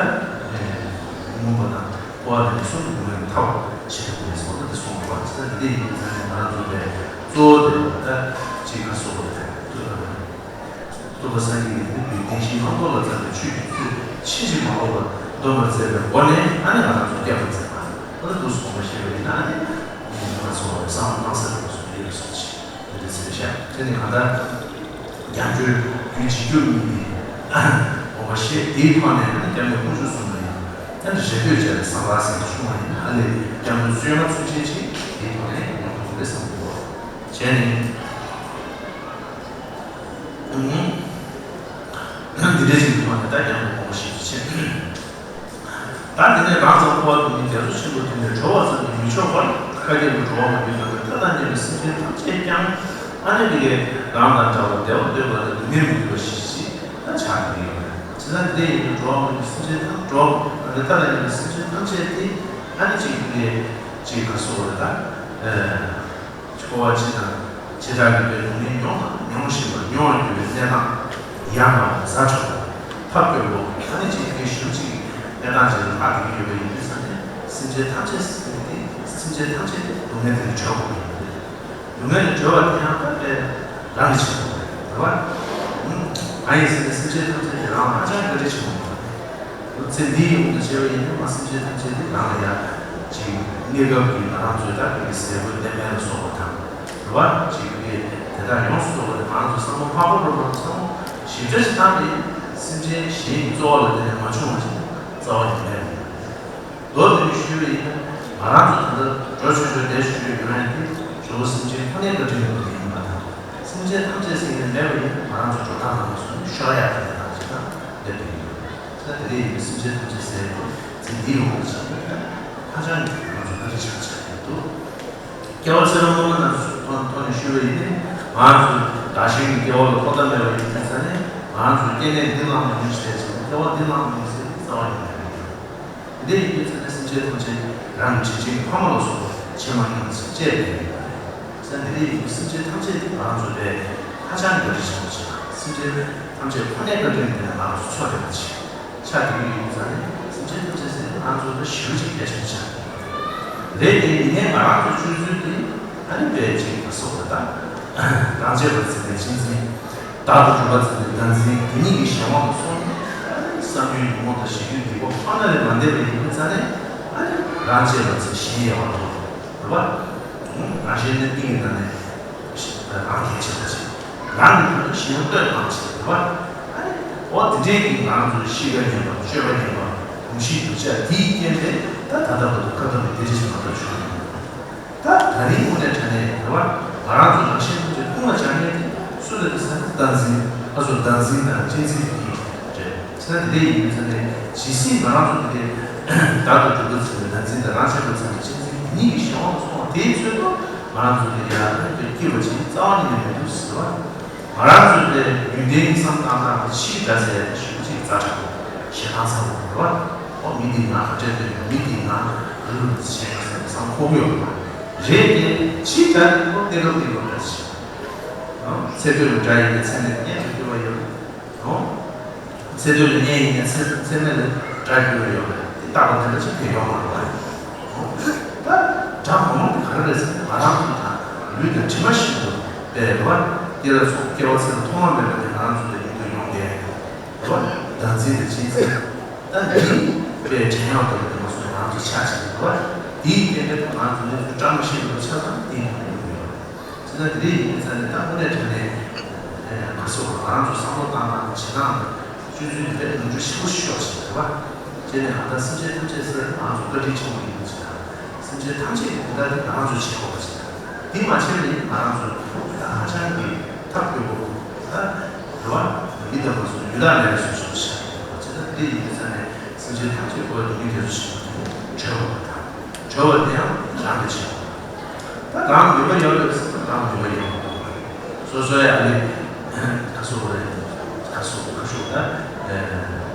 མངོན་པ་དང་འཁོར་བ་ལས་ནི་གསུམ་གྱི་སྡུག་བསྔལ་ལས་ཐར་བ་ཞེས་པའི་གསུང་དེ་གསུངས་པ་ཙམ་དེ་ཡིན་ཙང་ནས་ང་རང་ཚོ་པའི་གཙོ་བོ་དེ་ད་ཅིག་ག་སོགས་པ་རེད། ཐུབ་པ་སངས་རྒྱས་ཀྱིས་ནི་བདེན་བཞིའི་ལྷག་མཐོང་ལ་མཛད་པའི་ཆོས་ཀྱི་ཚུལ་ཕྱིན་ཅི་མ་ལོག་པར་འདོམས་པར་མཛད་པའི་སྒོ་ནས་ཨ་ནི་ང་རང་ཚོ་སྐྱབས་པར་མཛད་པ། ཨ་ནི་འདུག་སེ་དགོངས་པ་བཞེས་པ་ཡིན་ན་ཨ་ནི་ང་ཚོ་བསམ་བློ་གཏང་ས་རེད་སོགས་ཡོད་སོགས་ཀྱི་འདི་འདྲ་ཟེར་བཞག་དེ་ནི་གང་ལྟར་རྒྱ་མཚོའི་རྒྱུད་བྱེད་རྒྱུ་ཉིད་ཀྱི་དགོངས་པ་ ཞེས་དེའི་ཐོག་ནས་ཨ་ནི་སྐྱབས་གནས་དཀོན་མཆོག་གསུམ་ལ་ཡང་ཨ་ནི་རེ་ལྟོས་བྱས་ནས་བསམ་པ་ཟེར་བྱུང་བ་ཡིན། ཨ་ལས་སྐྱབས་འགྲོ་བཅོས་མ་ཚུན་ཆད་ཅིག་དེའི་ཐོག་ནས་ཡོང་ཐུབ་རེད་བསམ་གྱི་འདུག་བྱས་ནས་ཨ་ནི་འདི་འདྲ་ཞིག་གི་ཐོག་ནས་ད་སྐྱབས་འགྲོ་དཀོན་མཆོག་ཞེས་བྱས། ད་དེ་ནས་རང་ཚོ་འཁོར་བ་སྡུག་བསྔལ་རྒྱ་མཚོ་ཆེན་པོ་དེ་ནས་གྲོལ་བ་ཙམ་གྱིས་མི་ཆོག་པར་ཁ་སྐད་དུ་འགྲོ་བ་མ་ཡིན་པར་ཐ་དད་མཉམ་པའི་སེམས་ཅན་ཐམས་ཅད་ཀྱང་ཨ་ནི་དེ་གའི་རང་དང་འདྲ་བར་བདེ་བ་འདོད་པ་ལ་སྡུག་བསྔལ་མི་འདོད་པ་ཞིག་ཅིག་ད་ཆགས་ཀྱི་ཡོད་རེད། བྱས་ཙང་དེ་ཡིན་དུས་འགྲོ་བ་མ་ཡིན་པའི་སེམས་ཅན་ཐམས་འགྲོ་བ་མ་ཡིན་པའི་ཐ་དད་མཉམ་པའི་སེམས་ཅན་ཐམས་ཅད་དེ་ཨ་ནི་ཅིག་དེ་གའི་ཅིག་ག་སོགས་རེད་ད། འཁོར་བ་སྤྱི་དང་བྱེ་བྲག་གི་སྡུག་བསྔལ་མྱོང་དང་མྱོང་བཞིན་པ་མྱོང་བར་འགྱུར་བའི་གནས་སྟངས་ཡང་དང་ཟ་འཕྲོ་དང་ཐབས་སྐྱོ་པོ་ཨ་ནི་གཅིག་གི་ཞུ་གཅིག་གི་གནས་སྟངས་ཅིག་ལ་ལྷག་བསྡད་ཀྱི་ཡོད་པ་ཡིན་དུས་ཙང་ནས་སེམས་ཅན་ཐམས་ཅད་ཟེར་དེ་སེམས་ཅན་ཐམས་ཅད་དེ་སྡུག་བསྔལ་དེ་ལས་གྲོལ་དགོས་པ་ཡིན་པ་རེད། སྡུག་བསྔལ་ལས་གྲོལ་བ་དེ་ཡང་ད་དཔེ་རང་གི་ཆེད་དུ་རེད་བ། ང་ཡིན་ཟེར་ནས་སེམས་ཅན་ཐམས་ཅད་དེ་རང་ཧ་ཅང་བཀའ་དྲིན་ཆེན་པོ་ཡིན་པ་རེད། ཚེ་འདིའི་ཡོངས་སུ་བྱས་པ་ཡིན་ན་མ་སེམས་ཅན་ཐམས་ཅད་དེ་རང་ལ་ཡང་ཅིག་གནས་སྐབས་ཀྱི་ང་རང་ཚོའི་ད་ཀྱི་ཟས་གོས་གཏན་ཕན་ལ་སོགས་པ་དང་རེད་བ། ཅིག་གི་དེ་དག་ཡོངས་སུ་རྫོགས་པ་དེ་ང་རང་ཚོ་བསམ་བློ་འཕར་པོ་འགྲོ་དང་བསམ་བློ་ཞིབ་ཕྲ་ཞིག་བཏང་ནས་སེམས་ཅན་གཞན་གྱི་རྩོལ་བ་ལ་བརྟེན་ནས་མ་བྱུང་བ་ཞིག་རྩ་བ་ནས་མེད་པ་ཡིན། མདོར་བསྡུས་ནས་ཞུས་པ་ཡིན་ན་ང་རང་ཚོ་ད་ལྟ་འགྲོ་ཆོག་ཆོག་བསྡད་ཆོག་ཆོག་ཡོང་ཡ་དེ་གཙོ་བོ་སེམས་ཅན་ཁོ་ནའི་བཀའ་དྲིན་ཡོད་པ་ཡིན་པ་དང་སེམས་ཅན་ཐམས་ཅད་སེམས་ནས་མེད་པ་ཡིན་ན་ང་རང་ཚོ་འགྲོ་སྟངས་ནང་ལ་སོང་ནས་ཤོར་ཡ་དེ་ནང་ཞིག་དང་སླེབས་པ་ཡིན། ད་དེ་འདྲ་ཡིན་པའི་སེམས་ཅན་ཐམས་ཅད་ཟེར་ཡོད་ཚེ་འདིའི་འོག་ཏུ་ཆགས་པའི་ཧ་ཅང་གི་ང་ཚོ་བཀའ་དྲིན་ཆེན་པོ་ཆགས་ཀྱི་འདུག་སྐྱེ་བ་ཚེ་རབས་སྔོན་མ་རྣམས་སུ་ཐོག་ཐོག་ནས་ཞུས་པ་ཡིན་ན་ང་ཚོ་བདག་གཞན་གྱི་སྐྱེ་བ་ལ་ཐོག་མཐའ་མེད་པ་ཡིན་དུས་ཙང་ནས་ང་ཚོའི་སྐྱེ་གནས་འདི་བླངས་མ་ཡིན་ཟེར་ཅིང་སྐྱེ་བ་འདི་བླངས་མ་ཡིན་ཟེར་རྩ་བ་ནས་མེད་པ་ཡིན། འདི་ཡིན་དུས་ཙང་ནས་སེམས་ཅན་ཐམས་ཅད་རང་གི་དྲིན་ཅན་ཕ་མ་ལ་སོགས་པ་ཆེ་མ་ཉུང་ཅིག་བཅས་པས་ཡིན་པ་རེད། ཙང་འདི་འདྲ་ཡིན་དུས་སེམས་ཅན་ཐམས་ཅད་ང་ཚོ་ལས་ཧ་ཅང་གི་བཀའ་དྲིན་ཆེན་པོ་ཆེ། སེམས་ཅན་ཐམས་ཅད་ཁོ་ནའི་བཀའ་དྲིན་དེ་ནས་ང་ཚོ་ཚོར་བསྡད་པ་ཆེ། ཆ་དེ་ཡིན་ཙང་ནས་སེམས་ཅན་ཐམས་ཅད་ཟེར་ང་ཚོ་ལ་ཞེ་པོ་ཅིག་གལ་ཆེན་པོ་ཆགས་ཀྱི་རེད། དེ་ཡིན་ནའི་ང་རང་ཚོ་སྤྱོད་ཚུལ་དེ་ཨ་ནི་དཔེ་ཅིག་ག་སོགས་པ་དང་རང་གཅེས་པར་འཛིན་པའི་གཅེས་འཛིན། བདག་ཏུ་གྲུབ་པར་འཛིན་པའི་བདག་འཛིན་དེ་གཉིས་ཀྱི་གཞན་དབང་དུ་སོང་ནས་ཨ་ནི་བསམ་རྒྱུའི་ཉོན་མོངས་དང་ཞེ་སྡང་སྡིག་པ་ཁོ་ན་ལས་མ་འདས་པ་ཡིན་ཙང་ནས་ཨ་ནི་རང་གཅེས་པར་འཛིན་གཞན་ཡལ་བར་དོར། རེད་བ། རང་གཞན་གནས་ལྡན་གྱི་ནང་ནས་རང་གལ་ཆེ་བ་ཞིག་རང་གི་ཐོག་ནས་གཞན་ལ་ལྟོས་དང་ཞིག་རེད་བ། ཨ་ནི་འོ་དེ་འདྲའི་གི་ང་རང་ཚོའི་གཤིས་ཀ་ངན་པ་སྤྱོད་པ་ངན་པ་གོམས་གཤིས་སྡུག་ཅག་དེའི་རྐྱེན་པས་ད་ད་ལྟ་བར་དུ་བཀའ་གདམས་པའི་སྡེ་རིས་མ་གཏོགས་བྱུང་མེད། ད་ད་རིང་དངོས་གནས་དྲང་གནས་རེད་བ། ང་རང་ཚོ་རང་གཞན་ཐམས་ཅད་ཀུན་ལ་སྦྱར་མཁན་དེ་སུ་རེད་ཟེར་ན་བདག་འཛིན། ཨ་ཚོ་བདག་འཛིན་དང་གཅེས་འཛིན་གཉིས་རེད། ཟེར་ན་དེ་འདྲ་ཡིན་ཙང་ནས་ཇི་སྲིད་ང་རང་ཚོ་དེ་འདྲའི་བདག་ཏུ་གྲུབ་པར་འཛིན་པའི་བདག་འཛིན་དང་རང་གཅེས་པར་འཛིན་པའི་གཅེས་འཛིན་དེ་གཉིས་ཀྱི་གཞན་དབང་དུ་སོང་བ་དེའི་ཚོད་དུ་ང་རང་ཚོ་དེ་ཡར་ལ་སྐྱེ་བ་ཅིག་རྩ་བ་ནས་མེད་མི་འདུག་ཟེར་བ། ང་རང་ཚོ་དེ་ཡོན་ཏན་གཉིས་སམ་བཏང་སྟངས་ཕྱིའི་དགྲ་ཟེར་ཞུ་གཅིག་རྩ་དྲག་པོ་ཞེ་སྡང་ཚ་པོ་རེད་བ། ཨོ་མི་འདིས་ང་ཁ་བྲལ་འདོད་ཡོད། མི་འདིས་ང་རུ་རུ་བྱས་ཡོད་ཟེར་བསམ་ཁོག་གི་ཡོད་པ་རེད་དེ། ཕྱིའི་དགྲ་དེ་ཁོ་གཏན་འགྲོ་གཏན་འགྲོ་འདྲ་ཞིག་ཚེ་སྟོད་ལ་དགྲ་ཡིན་པའི་ཚེ་མེད་གཉེན་དུ་གྱུར་པ་ཡོད། ཨོ། ཚེ་སྟོད་ལ་གཉེན་ཡིན་ནའི་ཚེ་ཚེ་སྨད་ལ་དགྲ་གྱུར་ཡོད་པ་དེ་རྟག་པ་དེ་འདྲ་ཅིག་དེ་ཡོང་མ་རུང་བ་རེད། ཨོ། ད་དགྲ་མང་མང་དེ་ག་རེ་རེད་ཟེར་ན་ང་རང་ཚོ་དང་ལུས་དང་གྲིབ་མ་བཞིན་དུ་དཔེ་རེད་བ། སྐྱེ་བ་ཚོ་སྐྱེ་བ་ཚེ་ལ་ཐོག་མ་མེད་པ་དེ་ང་རང་ཚོ་ལ་ཡིན་དུ་ཡོང་བསྡད་རེད་བ། བདག་འཛིན་དང་གཅེས་འཛིན། ད་འདི་དཔེ་བྲན་གཡོག་ལྟ་བུ་དེ་མ་སོང་ང་རང་ཚོ་ཆགས་ཀྱི་རེད་བ། དེའི་སྟེང་དུ་ང་ཚོ་ནས་ཚུར་བཀྲ་མ་ཤིས་པ་ཆགས་ཙང་དེ་ཡིན་དུ་ཡོང་གི་ཡོད་རེད། ད་དེ་འདྲ་ཡིན་ཙང་ནས་ད་དངོས་གནས་དྲང་གནས་ང་ཚོ་ང་རང་ཚོ་བསམ་བློ་བཏང་སྟངས་དང་བྱེད་སྟངས་དང་སྤྱོད་ཚུལ་དེ་འདྲ་ནོར་འཁྲུལ་ཆེན་པོ་ཞིག་ཤོར་ཕྱིན་རེད་བ། བྱས་ནས་ང་ད་སེམས་ཅན་ཐམས་ཅད་ཟེར་ང་ཚོ་བཀའ་དྲིན་ཆེན་པོ་ཡིན་པ་ཅིག་དང་། སེམས་ཅན་ཐམས་ཅད་ཀྱི་དོན་དག་དེ་ང་རང་ཚོས་བྱེད་དགོས་པ་ཅིག་དང་། དེ་མ་བྱས་པ་ཡིན་ང་རང་ཚོ་ད་ཧ་ཅང་གི་ཐབས་སྐྱོ་པོ་ད་རེད་བ། མི་ལྟ་བུ་ཚོ་ཡུལ་ཐག་མེད་པའི་སོ་སོར་ཆགས་ཡོད་པ་ཅིག་དང་། དེ་ཡིན་པ་ཙང་ནས་སེམས་ཅན་ཐམས་ཅད་ཀྱི་སྡུག་བསྔལ་དེ་ཚོ་ཞིག་མ་ཐུབ་བྲལ་བ་དང་། གྲོལ་བ་དེ་ཡང་རང་གིས་བྱེད་དགོས། ད་རང་ནུས་པ་ཡོད་རེད་ཟེར་ན་རང་ནུས་པ་ཡོད་མ་གཏོགས་པ་རེད། སོ་སོའི་ཨ་ལེ་ཁ་སོ་རེད། ཁ་སོ་ཁ་ཤོག་ད་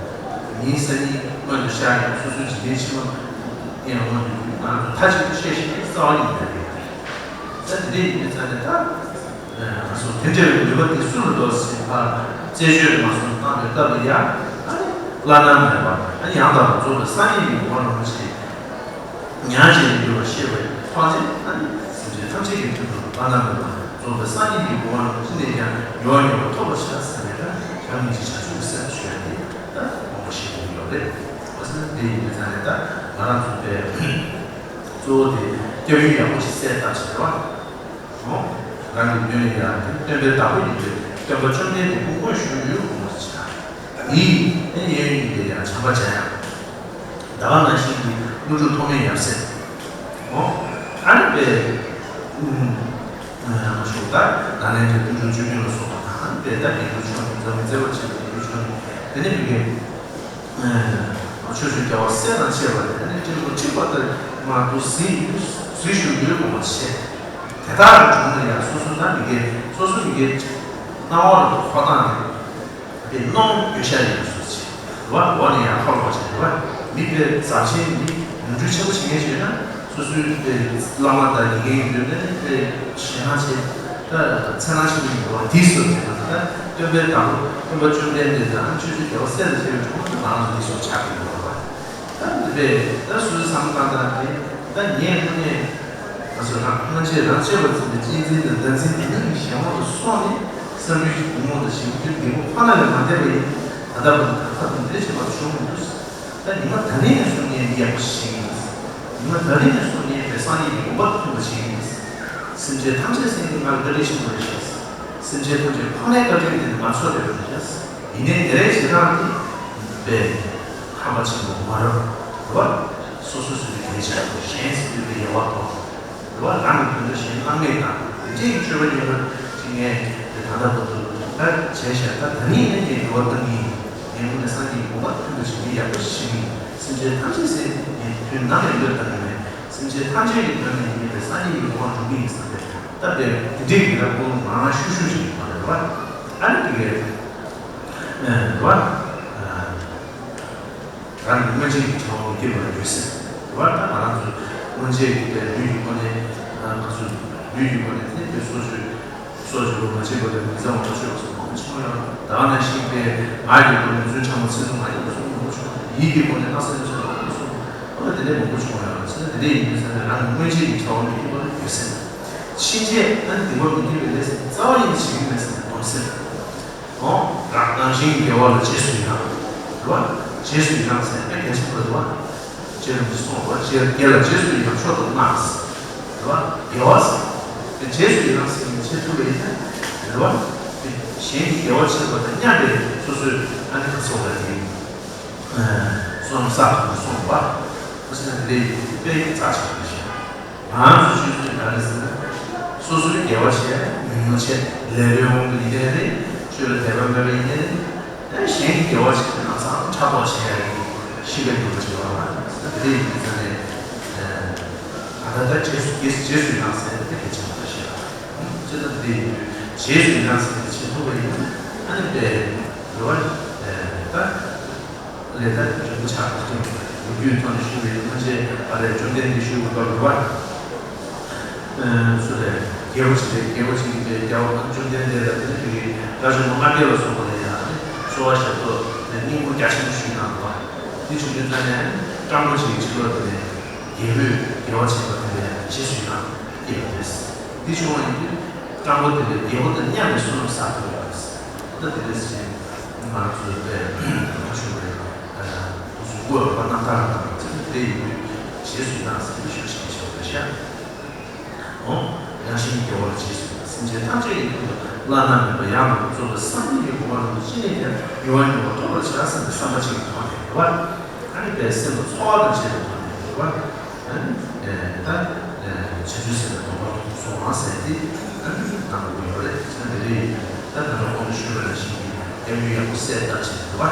ཉིན་སང་ཉིན་སྔོན་དུ་ཤར་ཡང་སོ་སོའི་འཇིག་རྟེན་ཕྱི་མ་ཡང་སྔོན་དུ་ང་ཚོ་མཐའ་གཅིག་ཏུ་བཤད་ཤེས་པའི་རྩ་བ་ཉིད་མེད་རེད། ད་དེ་འདྲ་ཡིན་པའི་ཆ་ནས་ད། སོ་དེ་འདྲ་བའི་ནུས་པ་དེ་སུ་ལ་འདུག་ཟེར་བ། རྩད་གཅོད་མ་སོང་བཏང་བའི་སྐབས་ལ་ཡང་ཨ་ནི་བླ་ན་མེད་པ་ཨ་ནི་ཡང་དག་པར་རྫོགས་པའི་སངས་རྒྱས་ཀྱི་གོ་འཕང་རིན་པོ་ཆེ་མྱང་བྱས་ནས་ཡོད་པ་ཤེས་པའི་ཐོག་ནས་ཨ་ནི་སེམས་ཅན་ཐམས་ཅད་ཀྱི་དོན་དུ་བླ་ན་མེད་པ་རྫོགས་པའི་སངས་རྒྱས་ཀྱི་གོ་འཕང་ཅི་ནས་ཀྱང་མྱུར་བ་མྱུར་བར་ཐོབ་པར་བྱ་ཟེར་ནས་ད་བྱམས་སྙིང་རྗེ་བྱང་ཆུབ་ཀྱི་སེམས་ཞུ་ཡ་དེ་ད་དགོངས་པ་བཞེས་དགོས་ཀྱི་ཡོད་རེད། འོ་ཟེར་ན་དེ་ཡིན་པའི་ཆ་ནས་ད་ང་རང་ཚོ་པའི་གཙོ་བོ་དེ་སྐྱབས་ཡུལ་ཡག་པོ་ཞིག་གསལ་བཏབ་བྱས་རེད་བ། རང་གི་མདུན་ལ་ཡང་དེ་སྟོན་པའི་བདག་པོ་ཡིན་པའི་སྟོན་པ་བཅོམ་ལྡན་འདས་སྐུ་དངོས་བཞུགས་ཡུལ་དགོངས་པ་ཞིག་དང་། ཡིས་ཨེ་གཡས་གཡོན་གཉིས་ཀས་ཡང་བྱམས་པ་སྦྱང་ཡག་ད་ག་ནང་བཞིན་གྱི་ཀླུ་སྒྲུབ་ཐོགས་མེད་ཡབ་སྲས། འོ། ཨ་ནི་པའི། ཨུམ། ཨ་ཞུ་ད་ད་ལན་དུ་ཀླུ་སྒྲུབ་བཅུ་བདུན་ལ་སོགས་པ་དང་ཨ་ནི་པའི་ད་རྒྱལ་ཀླུ་ཆོས་འཛམ་གླིང་བརྩེ་བ་ཆེན་པོའི་རྒྱལ་ཀླུ་ཆོས་དེ་ནི་མི་དགེ་ཨ་ཕྱོགས་བཅུའི་རྒྱལ་བ་སྲས་དང་བཅས་པ་དེ་ནི་སྤྲུལ་སྐུ་ཁྲི་པ་ལྟར་མ་དུ་གཟིགས་གཟིགས་ཞུ་ཡུལ་དགོངས་པ་བཞེས། དེ་དག་གི་དྲུང་ནས་ཡང་སོ་སོ་ད་མི་དགེ་སོ་སོ་མི་དགེ་སྣང་བ་ལ་འཁོར་སྟངས་དེ། དེ་སྣང་དགོས་ཤ་ཡིན་སོ་ཆེ། རེད་བ། འོ་ནས་ཡང་ཁ་ལོ་བ་ཆེ་རེད་བ། མི་དཔེ་ཟབ་ཆེན་མི་ནོར་འཁྲུལ་ཆེན་པོ་བྱེད་མཁན་བྱོས་ན་སོ་སོའི་དཔེ་བླ་མ་དང་དགེ་རྒན་ཡོད་ན་དཔེ་ཞེད་སྣང་ཆེ། ད་འཚེར་སྣང་ཆེན་པོ་ཡིན་པ་འདི་སོ་ཆེ་ན་ད་སྟོན་པའི་བདག་པོ་སྟོན་པ་བཅོམ་ལྡན་འདས་དང་ཆོས་རྗེ་རྒྱལ་བ་སྲས་དང་བཅས་པའི་གྲོགས་པོ་ང་རང་ཚོ་འདི་སོ་ཆགས་ཀྱི་ཡོད་རེད་བ། ད་འདི་དཔེ་ད་སོ་སོའི་བསམ་སྟངས་དང་དེ་ད་ངས་དངོས་གནས། ང་ཚོས་རང་སྔོན་ཆད་རང་གཅེས་པར་འཛིན་པའི་གཅེས་འཛིན་དང་བདག་འཛིན་དེ་ཉིད་ཀྱི་གཞན་དབང་དུ་སོང་ནས་བསམ་ཡུལ་གྱི་གུང་མོ་དང་ཞིང་རྒྱུད་འདི་མོ་ཁོ་ན་ལས་མ་འདས་པ་ཡིན། ད་ལྟ་བར་དུ་ད་ལྟ་དང་འདིར་བྱེད་པར་བྱུང་མི་འདུག་ད་ཉི་མ་ད་རིང་ནས་བཟུང་ངས་འདི་ཡག་པོ་ཞིག་བྱེད་ཀྱི་ཡིན། ཉི་མ་ད་རིང་ནས་བཟུང་ངས་པའི་སངས་རྒྱས་ཀྱི་དགོངས་པ་མཐུན་པ་བྱེད་ཀྱི་ཡིན། སེམས་ཅན་ཐམས་ཅད་སེམས་ཀྱི་ང་ལ་བཀའ་དྲིན་ཆེན་པོ་རེད་ཤག་སེམས་ཅན་ཐམས་ཅད་ཁོ་ནའི་བཀའ་དྲིན་དེ་ནི་ང་ཚོ་རེད་པ་རེད་ཤག་ཡིན་ནའི་དེ་རེད་ཞེ་དྲག་དེ་པའི་ཁམས་པ་ཆེན་པོ་མ་རབས་རེད་བ། སོ་སོ་སོ་སོའི་གལ་ཆེ་བ་གཞན་ཟེར་དུས་པའི་ཡལ་བ་དང་། རེད་བ། རང་གི་དོན་དུ་གཞན་བླ་མེད་དང་དེ་འདྲའི་གི་སྤྱོད་པ་ཉེས་པ་ཅིག་ངས་དེ་ད་ལྟ་བར་དུ་ད་བྱས་ཤག་ད་ད་ནི་ནི་ངས་འགྱུར་བ་གཏང་གི་ཡིན། ངས་དངོས་གནས་སངས་རྒྱས་ཀྱི་དགོངས་པ་མཐུན་པ་བྱེད་ཀྱི་ཡག་པོ་ཞིག་ཡིན། སེམས་ཅན་ཐམས་ཅད་སེམས་ཀྱི་དོན་ནམ་ཡང་བློས་བཏང་གི་མེད། སེམས་ཅན་ཐམས་ཅད་ཀྱི་དོན་ལ་ཡིན་པའི་སངས་རྒྱས་ཀྱི་དགོངས་པ་འགྲུབ་ཀྱི་ཡིན་བསམ་པའི་ད་དཔེ་དེ་འདྲའི་གི་ད་ཀུན་ང་རང་ཤུགས་ཤུགས་ཞིག་ཡིན་པ་རེད་བ། ཨ་ནི་དེ་གས་རེད་བ། རང་གི་སྔོན་ཆད་ཀྱི་ཕྲེང་བ་མི་བསྐྱོད་པར་འགྱུར་ཟེར། དེ་བར་ད་ང་རང་ཚོ་སྔོན་ཆད་ཀྱི་པའི་ལུས་ཀྱི་སྒོ་ནས་ང་ཚོ་ལུས་ཀྱི་སྒོ་ནས་དེ་དེ་སོ་སོའི་སོ་སོའི་སྒོ་མ་བྱེད་པ་ལས་མི་གཙང་བ་མ་བྱོས་པ་སོགས་མང་པོ་ཆེན་པོ་ཡོད། ད་ག་ནང་བཞིན་པའི་ངག་གི་སྒོ་ནས་མི་བརྫུན་ཕྲ་མ་ཚིག་རྩུབ་མ་བརྗོད་པ་སོགས་མང་པོ་ཆེན་པོ་ཡོད། ཡིད་ཀྱི་སྒོ་ནས་ལྷག་བསམ་ཆེན་པོ་སོགས་ཨ་ལ་དེ་འདྲའི་མང་པོ་ཆེན་པོ་ཡོད། བྱས་ན་དེ་འདྲའི་ཡིན་དུས་ཙང་ནས་རང་གི་སྔོན་ཆད་ཀྱི་ཕྲེང་བ་མི་བསྐྱོད་པར་འགྱུར་ཟེར། ཕྱིན་ཆད་ཨ་ནི་སྡིག་པ་མི་བགྱིད་པའི་ལས་རྩ་བ་ཉིད་ནས་བྱེད་ཀྱི་མེད་ཟེར་ནས་སྡོམ་ཟེར། འོ། རང་རང་བཞིན་གྱི་དགེ་བ་ལ་རྗེས་སུ་ཡི་རང་། རེད་བ། རྗེས་སུ་ཡི་རང་ཟེར་དཔེ་གལ་ཆེན་པོ་རེད་བ། རྗེ་རིན་པོ་ཆེས་གསུངས་པ་རྗེ་དགེ་ལ་རྗེས་སུ་ཡི་རང་མཆོག་ཏུ་བསྔགས། རེད་བ། དགེ་བ་ཟེར། དེ་རྗེས་སུ་ཡི་རང་ཟེར་ནས་བྱེད་ཐུབ་པ་ཡིན་ན། རེད་བ། དེ་གཞན་གྱི་དགེ་བ་བྱེད་པ་དང་མཉམ་པའི་སོ་སོའི་ཨ་ནི་ཁ་སོགས་ལ་དེ། བསོད་ནམས་བསགས་ཐུབ་པ་གསུངས་པ། ཁ་སོགས་ལ་དེ་དཔེ་རྩ་ཆེན་པོ་ཞིག་ང་ཚོ་ཆོས་ཚུལ་ག་རེ་ཟེར་ན། སོ་སོའི་དགེ་བ་བྱས་ཉུང་ཉུང་བྱས་ལས་པའི་དབང་དུ་ཡིན་ནའི་རེད། ཆོས་ལ་དད་པ་མེད་པ་ཡིན་ནའི་རེད། ཨེ་གཞན་གྱི་དགེ་བ་བྱས་ན་ཚང་ཕྲག་དོག་བྱས་ཡ་ཡིན། ཤི་བའི་འདུན་པ་བྱེད་པ་མ་རེད། དེ་ཡིན་དུས་ཙང་ནས་ད་ལྟ་ད་རྗེས་སུ་རྗེས་སུ་རྗེས་སུ་ཡི་རང་ཟེར་དེ་གལ་ཆེན་པོ་ཞིག་རེད། ཅེས་ད་དེ་ཡིན་དུས་རྗེས་སུ་ཡི་རང་ཟེར་དེ་བྱེད་ཐུབ་པ་ཡིན་ན་ཨ་ནི་དཔེ་རེ་བ་ད། ལས་ད་རིན་པོ་ཆེ་དང་ལོ་རྒྱུས་ཐོག་ནས་ཞུས་པའི་སྔོན་ཆད་ཨ་རེ་བཅོམ་ལྡན་འདས་ཞུས་པ་ལྟར་རེད་བ། སུ་རེད། རྒྱལ་པོ་ཅིག་རེད། རྒྱལ་པོ་ཅིག་གིས་རྒྱལ་བ་བཅོམ་ལྡན་འདས་ལ་དེ་ནས་དེ་གའི་དགྲ་བཅོམ་པ་ལྔ་བརྒྱ་ལ་སོགས་པ་ལ་ཡང་གསོལ་བ་ཞབས་ཏོག་དེ་སྙིང་པོ་རྒྱ་ཆེན་པོ་ཞུས་གནང་འདུག་བ། འདི་བྱུང་དུས་ཙང་ནས་སྤྲང་པོ་ཅིག་གིས་ཕྱི་ལོགས་དེ་ནས་རྒྱལ་པོས་རྒྱལ་བ་བྱས་པ་དེ་ལ་ཡང་རྗེས་སུ་ཡི་རང་སྐྱེས་པ་རེད། འདི་བྱུང་བ་ཡིན་དུས་སྤྲང་པོ་དེ་ལས་རྒྱལ་པོ་དང་མཉམ་པའི་བསོད་ནམས་བསགས་ཐུབ་པ་རེད། ད་དེ་འདྲ་ཞིག་ང་རང་ཚོའི་དཔེ་ཁ་ཤོར་བའི་སྐུ་གཟུགས་སྐུ་བ་རྣམ་ཐར་དང་ཚེ་འདི་ཡིན་དུས་རྗེས་སུ་ཡི་རང་ཟེར་བའི་ཤུགས་ཆེན་པོ་ཞིག་རེད་ཤག་འོ། རང་བཞིན་གྱི་དགེ་བ་ལ་རྗེས་སུ་ཡི་རང་། སེམས་ཅན་ཐམས་ཅད་ཀྱི་དོན་དུ་བླ་ན་མེད་པ་ཡང་དག་པར་རྫོགས་པའི་སངས་རྒྱས་ཀྱི་གོ་འཕང་རིན་པོ་ཆེ་ནས་ཀྱང་མྱུར་བ་མྱུར་བར་ཐོབ་པར་བྱ་ཟེར་བའི་བསམ་པ་ཅིག་གི་ཐོག་ནས་རེད་བ། ཨ་ནི་དཔེ་སེམས་ལ་ཚོར་བ་དང་བཅས་པའི་ཐོག་ནས་རེད་བ། ཨ་ནི་ད་བྱང་ཆུབ་སེམས་དཔའི་སྡོམ་པ་སོང་བ་ཟེར་ཏེ་ཨ་ནི་གནང་དགོས་ཡོད་རེད། ད་འདི་རེད། ད་ད་ལྟ་གོང་དུ་ཞུས་པ་ནང་བཞིན་གྱི་སྐྱབས་ཡུལ་ཡག་པོ་གསལ་བཏབ་བྱས་རེད་བ།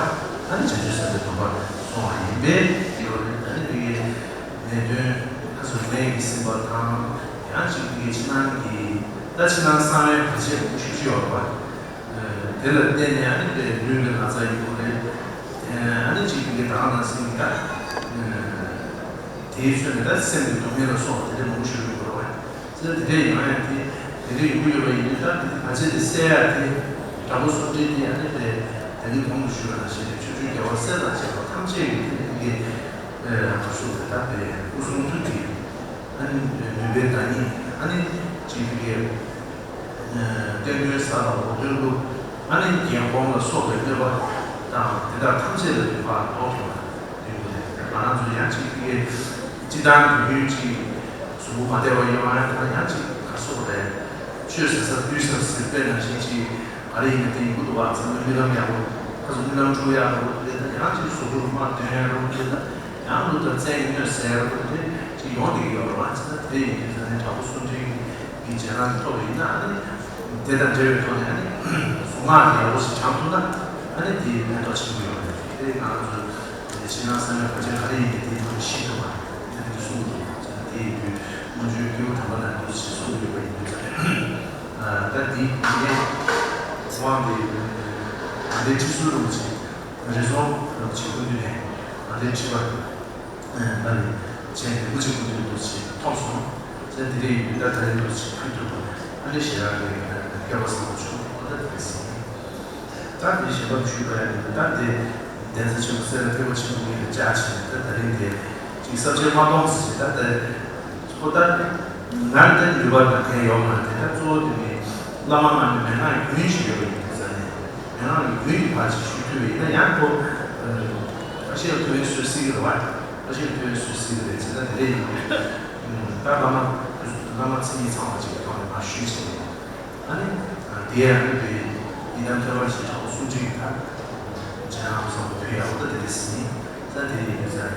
ཨ་ནི་བྱང་ཆུབ་སེམས་དཔའི་སྡོམ་པ་སོང་བ་ཡིན་པས་ཡོད་རེད། ཨ་ནི་དེ་གའི་ནད་གདོན་ཁ་སོ་ནད་ཀྱིས་ཟིན་པ་དང་ཡང་ཅིག་དེ་གའི་ཕྱི་ནང་གི་ད་ཕྱི་ནང་གསང་བའི་བར་ཆད་མང་པོ་ཞེ་པོ་ཅིག་ཡོད་རེད་བ། དེ་ལ་བརྟེན་ནས་ཨ་ནི་དཔེ་ལུས་ལ་ན་ཚ་ཡོང་གི་རེད། ཨ་ནི་གཅིག་གིས་ད་ག་ནང་བཞིན་གྱི་ད། དེའི་ཚོད་ནས་ད་སེམས་ཀྱི་སྡུག་བསྔལ་ལ་སོགས་པ་དེ་འདྲ་མང་པོ་ཞིག་ཡོང་གི་རེད་བ། ཚེ་འདི་འདྲ་ཡོང་ཡ་དེ་དེ་འདྲ་ཡོང་གི་ཡོད་པ་ཡིན་དུས་ད་དེ་བར་ཆད་དེ་སེལ་ཡ་དེ་དྲག་པོ་གསུམ་འདྲེས་དེ་ཨ་ནི་དཔེ་ད་གིན་གོང་དུ་ཞུས་པ་ནང་བཞིན་ནས་ཆོས་སྐྱོང་རྒྱལ་བ་སྲས་དང་བཅས་པ་ཐམས་ཅད་ཀྱི་དེ་ནི་དེ་གའི་ཨ་སོགས་པའི་ད་དཔེ་སྐུ་གསུང་ཐུགས་ཀྱི་ཨ་ནི་ནུས་པའི་བདག་ཉིད་ཨ་ནི་གཅིག་དེ་གའི། སྟོན་ཐུན་ས་དང་འོག་ཐུན་ལུགས་ཨ་ནི་རྒྱལ་འགོང་ལ་སོགས་པའི་གནོད་པ་དང་དེ་དག་ཐམས་ཅད་ལ་ནུས་པ་ཐོགས་ཐུབ་པ་ཡོང་གི་རེད། ང་རང་ཚོ་ཡང་གཅིག་གིས་སྤྱི་བཏང་དུས་རྒྱུན་གཅིག་གཟུགས་པོ་མ་བདེ་བ་ཡོང་ཡང་ད་ཡང་གཅིག་ག་སོགས་རེད། ཆོས་ཟེར་ས་དུས་ཟེར་ཟེར་དཔེ་ནང་བཞིན་གཅིག་ག་རེ་ཡིན་ན་དེ་ཡིན་གྱི་འདུག་བ། ཚང་མ་རྨི་ལམ་ཡག་པོ་ ཁ་སང་རྨི་ལམ་འཁྲུག་ཡག་རོ་དེ་ད་ཡང་ཅིག་གཟུགས་པོ་དམར་ཐོན་ཡག་རོ་དེ་ད་ཡང་ལོ་ལྟར་བཙན་གྱི་གནོད་ཟེར་རོ་དེ་ཅིག་ཡོང་བསྡད་ཀྱི་ཡོད་རེད་བ། ཅི་ད་དེ་ཡིན་དུས་ད་ནི་དྲག་པོ་གསུམ་སྒྲིལ་གྱི་རྗེས་གནང་གི་ཐོབ་པ་ཡིན་ན་ཨ་ནི་དེ་དང་འབྲེལ་བའི་ཐོག་ནས་ཨ་ནི་གཟུངས་སྔགས་དེ་ཡག་པོ་ཞིག་བགྲང་ཐུབ་ན་ཨ་ནི་དེ་ཕན་ཐོགས་ཆེན་པོ་ཡོད་རེད། དེ་ང་རང་ཚོ་ཕྱི་ནང་གསང་བའི་གོ་ཆ་ག་རེ་ཡིན་མིན་དེའི་ཐོག་ནས་ཤེས་ཐུབ་པ་དེ་འདྲ་གསུངས་འདུག་དེ་ཡིན་དུས་སྔོན་བྱོན་སྐྱེས་བུ་དམ་པ་རྣམས་འདུག་ཅེས་གསུངས་ཡོད་པ་ཡིན་དུས་ཙང་། ད་འདི་ངས་དབང་དེ་ད་ལྟའི་ཁྲི་ཟུར་རིན་པོ་ཆེ་རི་རྫོང་རིན་པོ་ཆེ་སྐུ་མདུན་ནས་ད་ལྟའི་ཁྲི་པ་ད་ནི་ཆེན་རིན་པོ་ཆེ་སྐུ་མདུན་རིན་པོ་ཆེ་ཐོབ་སོང་། ད་དེ་རིང་ཡིན་ད་ད་རིང་རིན་པོ་ཆེ་ཕུལ་ཐུབ་པ་ཨ་ནི་ཞེ་དྲག་གི་སྐལ་བ་བཟང་པོ་བྱུང་ད་དེ་རེད་ཟིན། ད་དེ་ཞལ་པར་ཞུས་པ་ཡང་ད་དེ་གདན་ས་ཆེན་པོ་སེ་ར་ཐེག་པ་ཆེན་པོ་གཉིས་ལ་བཅར་བྱས་ནས་ད་ད་རིང་དེ་ཅིག་ས་བཅད་མ་གཏོང་ཟེར་ད་ད་ཁོ་ད་ང་ད་ནུས་པ་ད་གང་ཡོད་མ་རེད། ད་གཙོ་བོ་དེ་ནི་བླ་མ་རྣམས་ནི་མན་ངག་རྒྱུན་ཞིག་ཡོད་པ་ཡིན་ཟེར་ནས་མན་ངག་རྒྱུན་གྱི་བར་ཅིག་ཞུ་ཐུབ་པ་ཡིན་ན་ཡང་ཁོ་ཨ་ཤེས་ལ་ཐུབ་པའི་བཟོད་སྲིད་ཀྱི་རེད་བ། ཨ་ཤེས་ལ་ཐུབ་པའི་བཟོད་སྲིད་ཀྱི་རེད་ཟེར་ན་དེ་འདྲ་ཡིན་ད་བླ་མ་བླ་མ་མཚན་ཉིད་ཚང་བ་ཅིག་གི་ཐོག་ནས་མར་ཞུས་བྱས་ནས། ཨ་ནི། དེ་ཡང་དེ་ཡི་དམ་ཐོས་པ་ཞེས་གྲོགས་པོ་སུམ་ཁྲི་ཡི་དམ། རྗེས་གནང་བསམ་པ་ཕུལ་ཡག་འོ་ད་དེ་རེད་ཟིན། ད་དེ་ཡིན་ཟེར།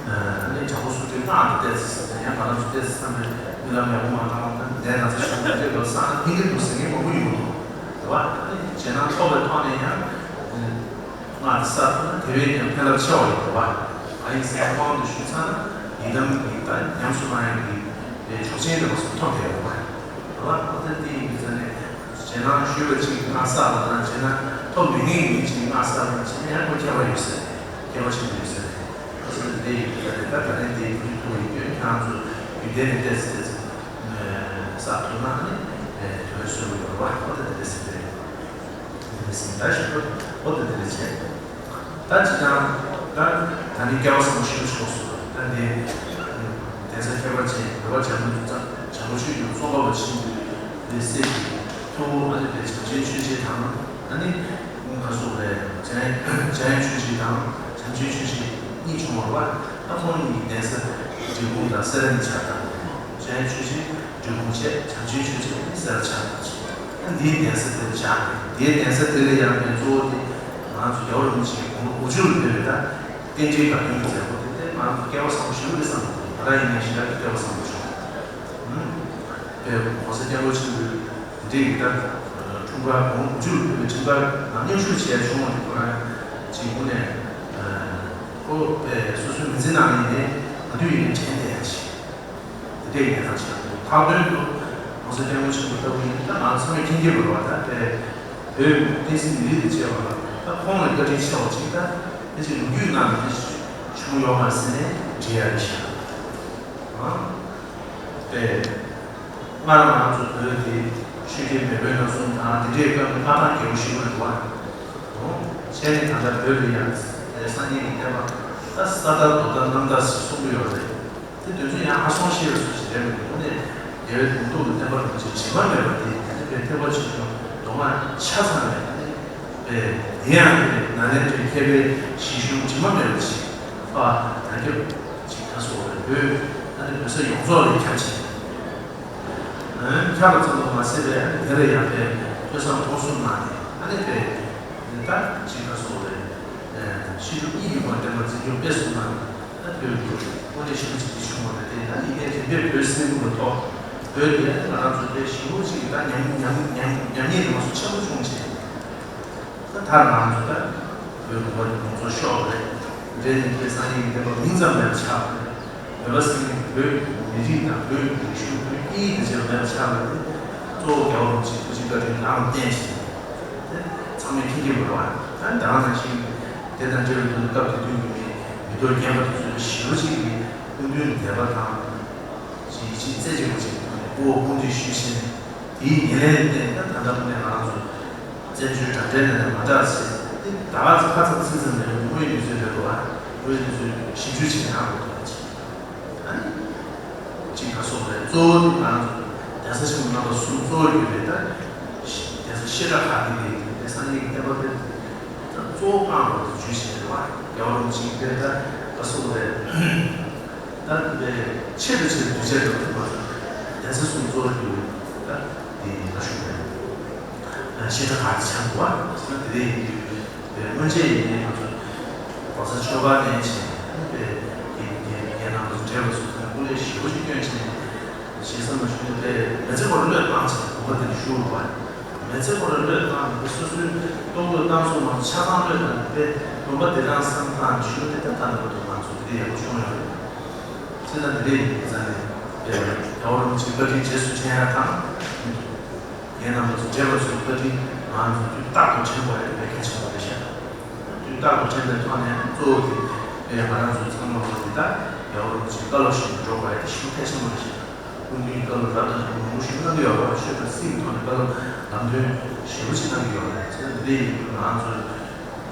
ཨ་ནི་གྲོགས་པོ་སུམ་ཁྲི་སྔགས་དེ་བལྟས་ཟེར་ཡང་ང་རང་ཚོ་བལྟས་ཟེར་བསམ་པའི་རྨི་ལམ་ཡག་པོ་མ་བཏང་བ་ད་ལས་ན་ཚ་ཞུ་བ་འདྲེ་བ་སང་ན་ཕན་གི་འདུག་ཟེར་མཁན་མང་པོ་ཡོང་འདུག་རེད་བ། ཨ་ནི་རྗེས་གནང་ཐོབ་པའི་ཐོག་ནས་ཡང་། སྔགས་འདི་གསར་ཐོབ་ན་དེ་བས་ཀྱང་ཕན་རླབས་ཆེ་བ་ཡོད་པ། ཨ་ཡིག་གསལ་དབང་དུ་ཞུས་ཚར་ན་ཡི་དམ་གྱི་ད་ཉམས་སུ་བླང་ཡག་གི་དེ་ཆོག་མཆན་རེ་བ་སོགས་ཐོབ་བསྡད་ཡོད་པ། རེད་བ། ཨོ་ད་དེ་ཡིན་དུས་ཙང་ནས་རྗེས་གནང་ཞུས་པ་གཅིག་སྔགས་གསར་བ་དང་རྗེས་གནང་ཐོབ་མི་ངེས་མི་གཅིག་སྔགས་གསར་བ་བྱས་ན་ཡང་ཁོ་ཁྱད་པར་ཡོད་ས་རེད། ཁྱད་པར་ཆེན་པོ་ཡོད་ས་རེད། ཨོ་ད་དེ་ཡིན་དུས་ཙང་ནས་ད་ད་ལན་དེ་ཡིན་དུས་ཐུག་པ་ཡིན་དུས་ཁྱེད་རང་ཚོ་ཡུལ་དེ་ནས་བལྟས་ཚེ་བལྟས་ཚེ་གསར་ཐོབ་ན་ནི་དོན་གསོན་པོ་ཡོད་རེད་བ། ཨོ་ད་དེ་འདྲ་ཟེར་རེད། ད་ཞུ་བ་འོ་དེ་འདྲ་བྱས། ད་ཅི་ལྟར་ད་ད་ནི་སྐལ་བ་བཟང་པོ་ཞིག་བྱུང་སོང་། ད་འདི་གདན་ས་ཁྱད་པར་ཅན་བོད་པ་བྱམས་པ་བྱམས་པ་ཆོས་ཀྱི་ཚོགས་འཁོར་བ་ཆེན་པོའི་སྲས་ཀྱི་ཐུ་བོ་ཨ་ནི་བའི་བྱམས་ཆེན་ཆོས་རྗེ་དང་ཨ་ནི་ཁ་སོགས་པའི་འཇམ་དབྱངས་ཆོས་རྗེ་དང་བྱམས་ཆེན་ཆོས་རྗེ་གཉིས་བྱུང་བ་ལ་ད་ཁོང་གཉིས་གདན་ས་འབྲས་སྤུངས་དང་སེ་ར་ནས་ཆགས་དང་འཇམ་དབྱངས་ཆོས་རྗེ། འབྲས་སྤུངས་བྱས་བྱམས་ཆེན་ཆོས་རྗེ་ནི་སེ་ར་ཆགས་པ་ཅིག་ཡང་འདིའི་གདན་ས་དེར་བཞག་ནས་དེའི་གདན་ས་དེ་ལ་ཡང་ངས་གཙོ་བོ་དེ་ང་ཚོ་རྒྱལ་བ་རིན་པོ་ཆེའི་དགུང་ལོ་དགུ་བཅུ་ལ་ཕེབས་པའི་ད་རྟེན་འབྲེལ་དགའ་སྟོན་གྱི་མཛད་སྒོ་དེ་དེ་ང་ཚོ་སྐལ་བ་བཟང་པོ་ཞིག་རེད་བསམ་གྱི་འདུག་ང་རང་ཡིན་ནའི་ཞེ་དྲག་གི་སྐལ་བ་བཟང་པོ་བྱུང་། དཔེ་༸གོང་ས་༸སྐྱབས་མགོན་ཆེན་པོའི་འདི་འདྲའི་ད་འཁྲུངས་སྐར་དགུང་ལོ་དགུ་བཅུ་ལ་ཕེབས་པའི་འཁྲུངས་སྐར་ནང་མཉམ་ཞུགས་བྱས་བྱུང་བ་དེ་ཁོ་རང་ཅིག་དངོས་གནས་ཁོ་དཔེ་སོ་སོའི་མི་ཚེ་ནང་ཡིན་ནའི་ག་དུས་ཡིན་ནའི་དྲན་བསྡད་ཡག་ཅིག་དེ་འདྲའི་ཉེ་དང་ཆགས་འདུག་ལྷག་དོན་དུ་༸གོང་ས་༸སྐྱབས་མགོན་ཆེན་པོ་ལྟ་བུ་ཡིན་ན་ང་ཚང་མས་མཁྱེན་གྱི་ཡོད་རེད་བ། ད་དཔེ་བོད་བསྟན་སྲིད་མི་རིགས་དང་བཅས་པ་ལ་ད་ཁོང་ལ་བཀའ་དྲིན་ཆེ་བ་ཅིག་ད་ཕལ་ཆེར་ལོ་རྒྱུས་ནང་ནས་བྱུང་ཡོད་མ་རེད་ཟེར་ནས་འདྲི་ཡ་རེད་ཤག་ཨང་། དཔེ་སྔར་ང་ཚོ་བོད་དེ་ཆོས་རྒྱལ་མེས་དབོན་རྣམ་གསུམ་དང་དེ་འདྲའི་སྐབས་ཀྱི་མངའ་ཐང་རྒྱལ་པོ་ཞིག་རེད་བ། ཨོ། བྱས་ནས་ད་ལྟ་བོད་ལ་ཡང་སངས་རྒྱས་ཀྱི་བསྟན་པ་ད་ས་དང་རྡོ་དང་གནམ་དང་ཟེར་གསུང་གི་ཡོད་རེད། དེ་དོན་ཚན་ཡང་ཧ་སོང་ཤེས་པའི་སུ་ཞིག་རེད་མི་འདུག་དངོས་གནས་རྒྱལ་བའི་དགོངས་རྫོགས་ཀྱི་བསྟན་པ་རིན་པོ་ཆེ་དྲི་མ་མེད་པ་དེ་དེ་ནི་དཔེ་ཐེག་པ་ཆེ་ཆུང་མདོ་སྔགས་ཆ་ཚང་བའི་དེ་ནི་དཔེ་དེ་ཡང་དེ་ནི་ནཱ་ལེནྡྲའི་མཁས་པའི་གཞི་གཞུང་དྲི་མ་མེད་པ་ཞིག་ཨ་དར་ཁྱབ་ཅིག་ད་སོགས་པའི་བོད་ཨ་ནི་བོད་ས་ཡོངས་རྫོགས་ལ་ཁྱབ་ཅིང་ཁྱབ་པ་ཙམ་དུ་མ་ཟད་པའི་ཨ་ནི་དེ་ལ་ཡང་དཔེ་ཐོས་བསམ་སྒོམ་གསུམ་གནང་ནས་ཨ་ནི་དཔེ་ད་ཅིག་ད་སོགས་པའི་ཤེས་རབ་གཉིས་ཀྱི་སྒོ་ནས་བསྟན་པ་འཛིན་སྐྱོང་སྤེལ་གསུམ་གནང་ནས། ད་བོད་ཀྱི་དངོས་གནས་ཞེ་པོ་ཅིག་ཏུ་བྱུང་བ་རེད་དེ། ད་ཡིན་ནའི་རིམ་པས་བོད་སིལ་བུ་ལ་ཐོགས་བོད་དེ་ང་རང་ཚོ་དཔེ་ཞེ་པོ་ཅིག་ད་ཉམས་ཉམས་ཉམས་ཉམས་ཉེས་རིམ་པ་སོགས་ཆེན་པོ་བྱུང་རྗེས། ད་ད་ང་རང་ཚོ་ད་བོད་ལུང་པ་ཡོངས་རྫོགས་ཤོར་བ་རེད། རེད་ནས་དཔེ་སངས་རྒྱས་ཀྱི་བསྟན་པ་མིང་ཙམ་མེད་པ་ཆགས་པ་རེད། བོད་པ་ཟེར་མཁན་བོད་མི་རིགས་དང་བོད་ཀྱི་རིག་གཞུང་བོད་སྐད་ཡིག་དང་བཅས་པ་མེད་པ་ཆགས་པ་རེད། གཙོ་བོ་རྒྱལ་བ་རིན་པོ་ཆེ་ཐུགས་རྗེ་བཀའ་དྲིན་རང་ལ་བརྟེན་ཞིང་། དེ་ཚང་མས་མཁྱེན་གྱི་ཡོད་རེད་བ། ད་ད་ག་ནང་བཞིན་དེ་དང་འབྲེལ་བའི་ཐོག་ནས་སྐབས་དེ་དུས་ཀྱི་མི་མི་ཐོག་རྒན་པ་དེ་ཚོས་ཞེ་པོ་ཅིག་གི་སྐུ་མདུན་དད་པ་དང་། ཅིག་ཡིད་ཆེས་རྩེ་གཅིག་པ་ཅིག་སྐུ་འོ་སྐུ་འདྲི་ཞུས་ཤིང་། དེའི་ཉེར་ལེན་བརྟེན་ད་ད་ལྟ་དངོས་གནས་ང་རང་ཚོ་བཙན་བྱོལ་དྲ་འབྲེལ་ནང་ནས་མ་འདྲ་ཟེར་དེ་ད་ག་ཚོད་ཁ་ཚ་ཚིག་ཚིག་ནས་དངོས་ཡོད་གནས་ཚུལ་རེད་འདུག་བ། དངོས་ཡོད་གནས་ཚུལ་ཞིབ་འཇུག་བྱེད་ཡག་རེད་འདུག་བ། ཅིག་ཨ་ནི། གཅིག་ད་སོགས་རེད། གཙོ་བོ་དེ་ང་རང་ཚོ་གདན་ས་ཆེན་པོ་རྣམ་པ་གསུམ་གཙོ་བོ་ཡོད་རེད་ད། གདན་ས་བཤད་གྲྭ་ཁག་དེ་རེད། དེ་སངས་རྒྱས་ཀྱི་བསྟན་པ་དཔེ་ད་གཙོ་བོ་བཀའ་འོག་ཏུ་བརྒྱུད་བྱས་རེད་བ། རྒྱལ་བ་རིན་པོ་ཆེ་གི་དཔེ་ད་ག་སོགས་རེད། ད་དཔེ་ཆེད་དུ་ཆེད་དུ་གདུལ་བྱ་རེད་བ། གདན་ས་གསུམ་གཙོ་བོ་ཡོད་རེད་ད། དེ་ད་ཞུ་རེད། བཤད་གྲྭ་ཁག་ཅིག་ཆགས་འདུག་བ། དེ་འདྲ་ཡིན་དུས་སྔོན་ཆད་ཡིན་ནའི་ང་ཚོ་ལྡོག་ས་ཆོས་པ་ནས་བྱས་ནས་ངེད་རྣམ་པ་ཚོ་བགྲེས་པ་ཚོ་ཚང་མ་སྐུ་ལས་ཞེ་པོ་ཅིག་བསྐྱོན་བྱས་ནས་ཞེ་ས་མ་ཞུ་ནས་དཔེ་མི་ཚེ་ཁོ་རང་བློས་བཏང་བྱས་དགོན་པ་དེ་ནས་བཞུགས་འདུག་བ། མི་ཚེ་ཁོ་རང་བློས་བཏང་ནས་སོ་སོའི་གཏོང་ཕོད་གཏོང་ཚུགས་མ་ཆ་ཚང་བློས་བཏང་ནས་དཔེ་དགོན་པ་དེ་རང་བསམ་བཏང་ནས་བཞུགས་ནས་ད་ལྟ་བར་དུ་ང་ཚོ་དེ་འདྲ་ཡག་པོ་བྱུང་ཡོད་རེད། བྱས་ཙང་དེ་འདྲ་ཡིན་ཙང་ནས་དཔེ་རྒྱལ་བ་རིན་པོ་ཆེའི་བཀའ་དྲིན་རྗེས་སུ་དྲན་ཡག་དང་། ངེད་རྣམ་པ་ཚོ་བགྲེས་པ་ཚོའི་བཀའ་དྲིན་ང་ཚོ་དུས་རྟག་ཏུ་དྲན་དགོས་ཡ་དེ་དཔེ་གལ་ཆེན་པོ་རེད་ཤག་དུས་རྟག་ཏུ་དྲན་པའི་ཐོག་ནས་གཙོ་བོ་དེ་དཔེ་ང་རང་ཚོ་ཚང་མ་ལོ་འདི་དག་རྒྱལ་བ་རིན་པོ་ཆེའི་བཀའ་སློབ་བཞིན་དུ་འགྲོ་དགོས་ཡ་དེ་ཞེ་པོ་གལ་ཆེན་པོ་རེད་ཤག་སྐུ་མདུན་གྱི་བཀའ་སློབ་རབ་དང་རིམ་པ་མང་པོ་ཞིག་གནང་གི་ཡོད་རེད། ཆོས་དང་སྲིད་ཀྱི་ཐོག་ནས་བཀའ་སློབ་ལམ་སྟོན་ཞེ་པོ་ཅིག་གནང་གི་ཡོད་རེད། བྱས་ཙང་འདི་འདྲ་ཡིན་དུས་ང་ཚོ་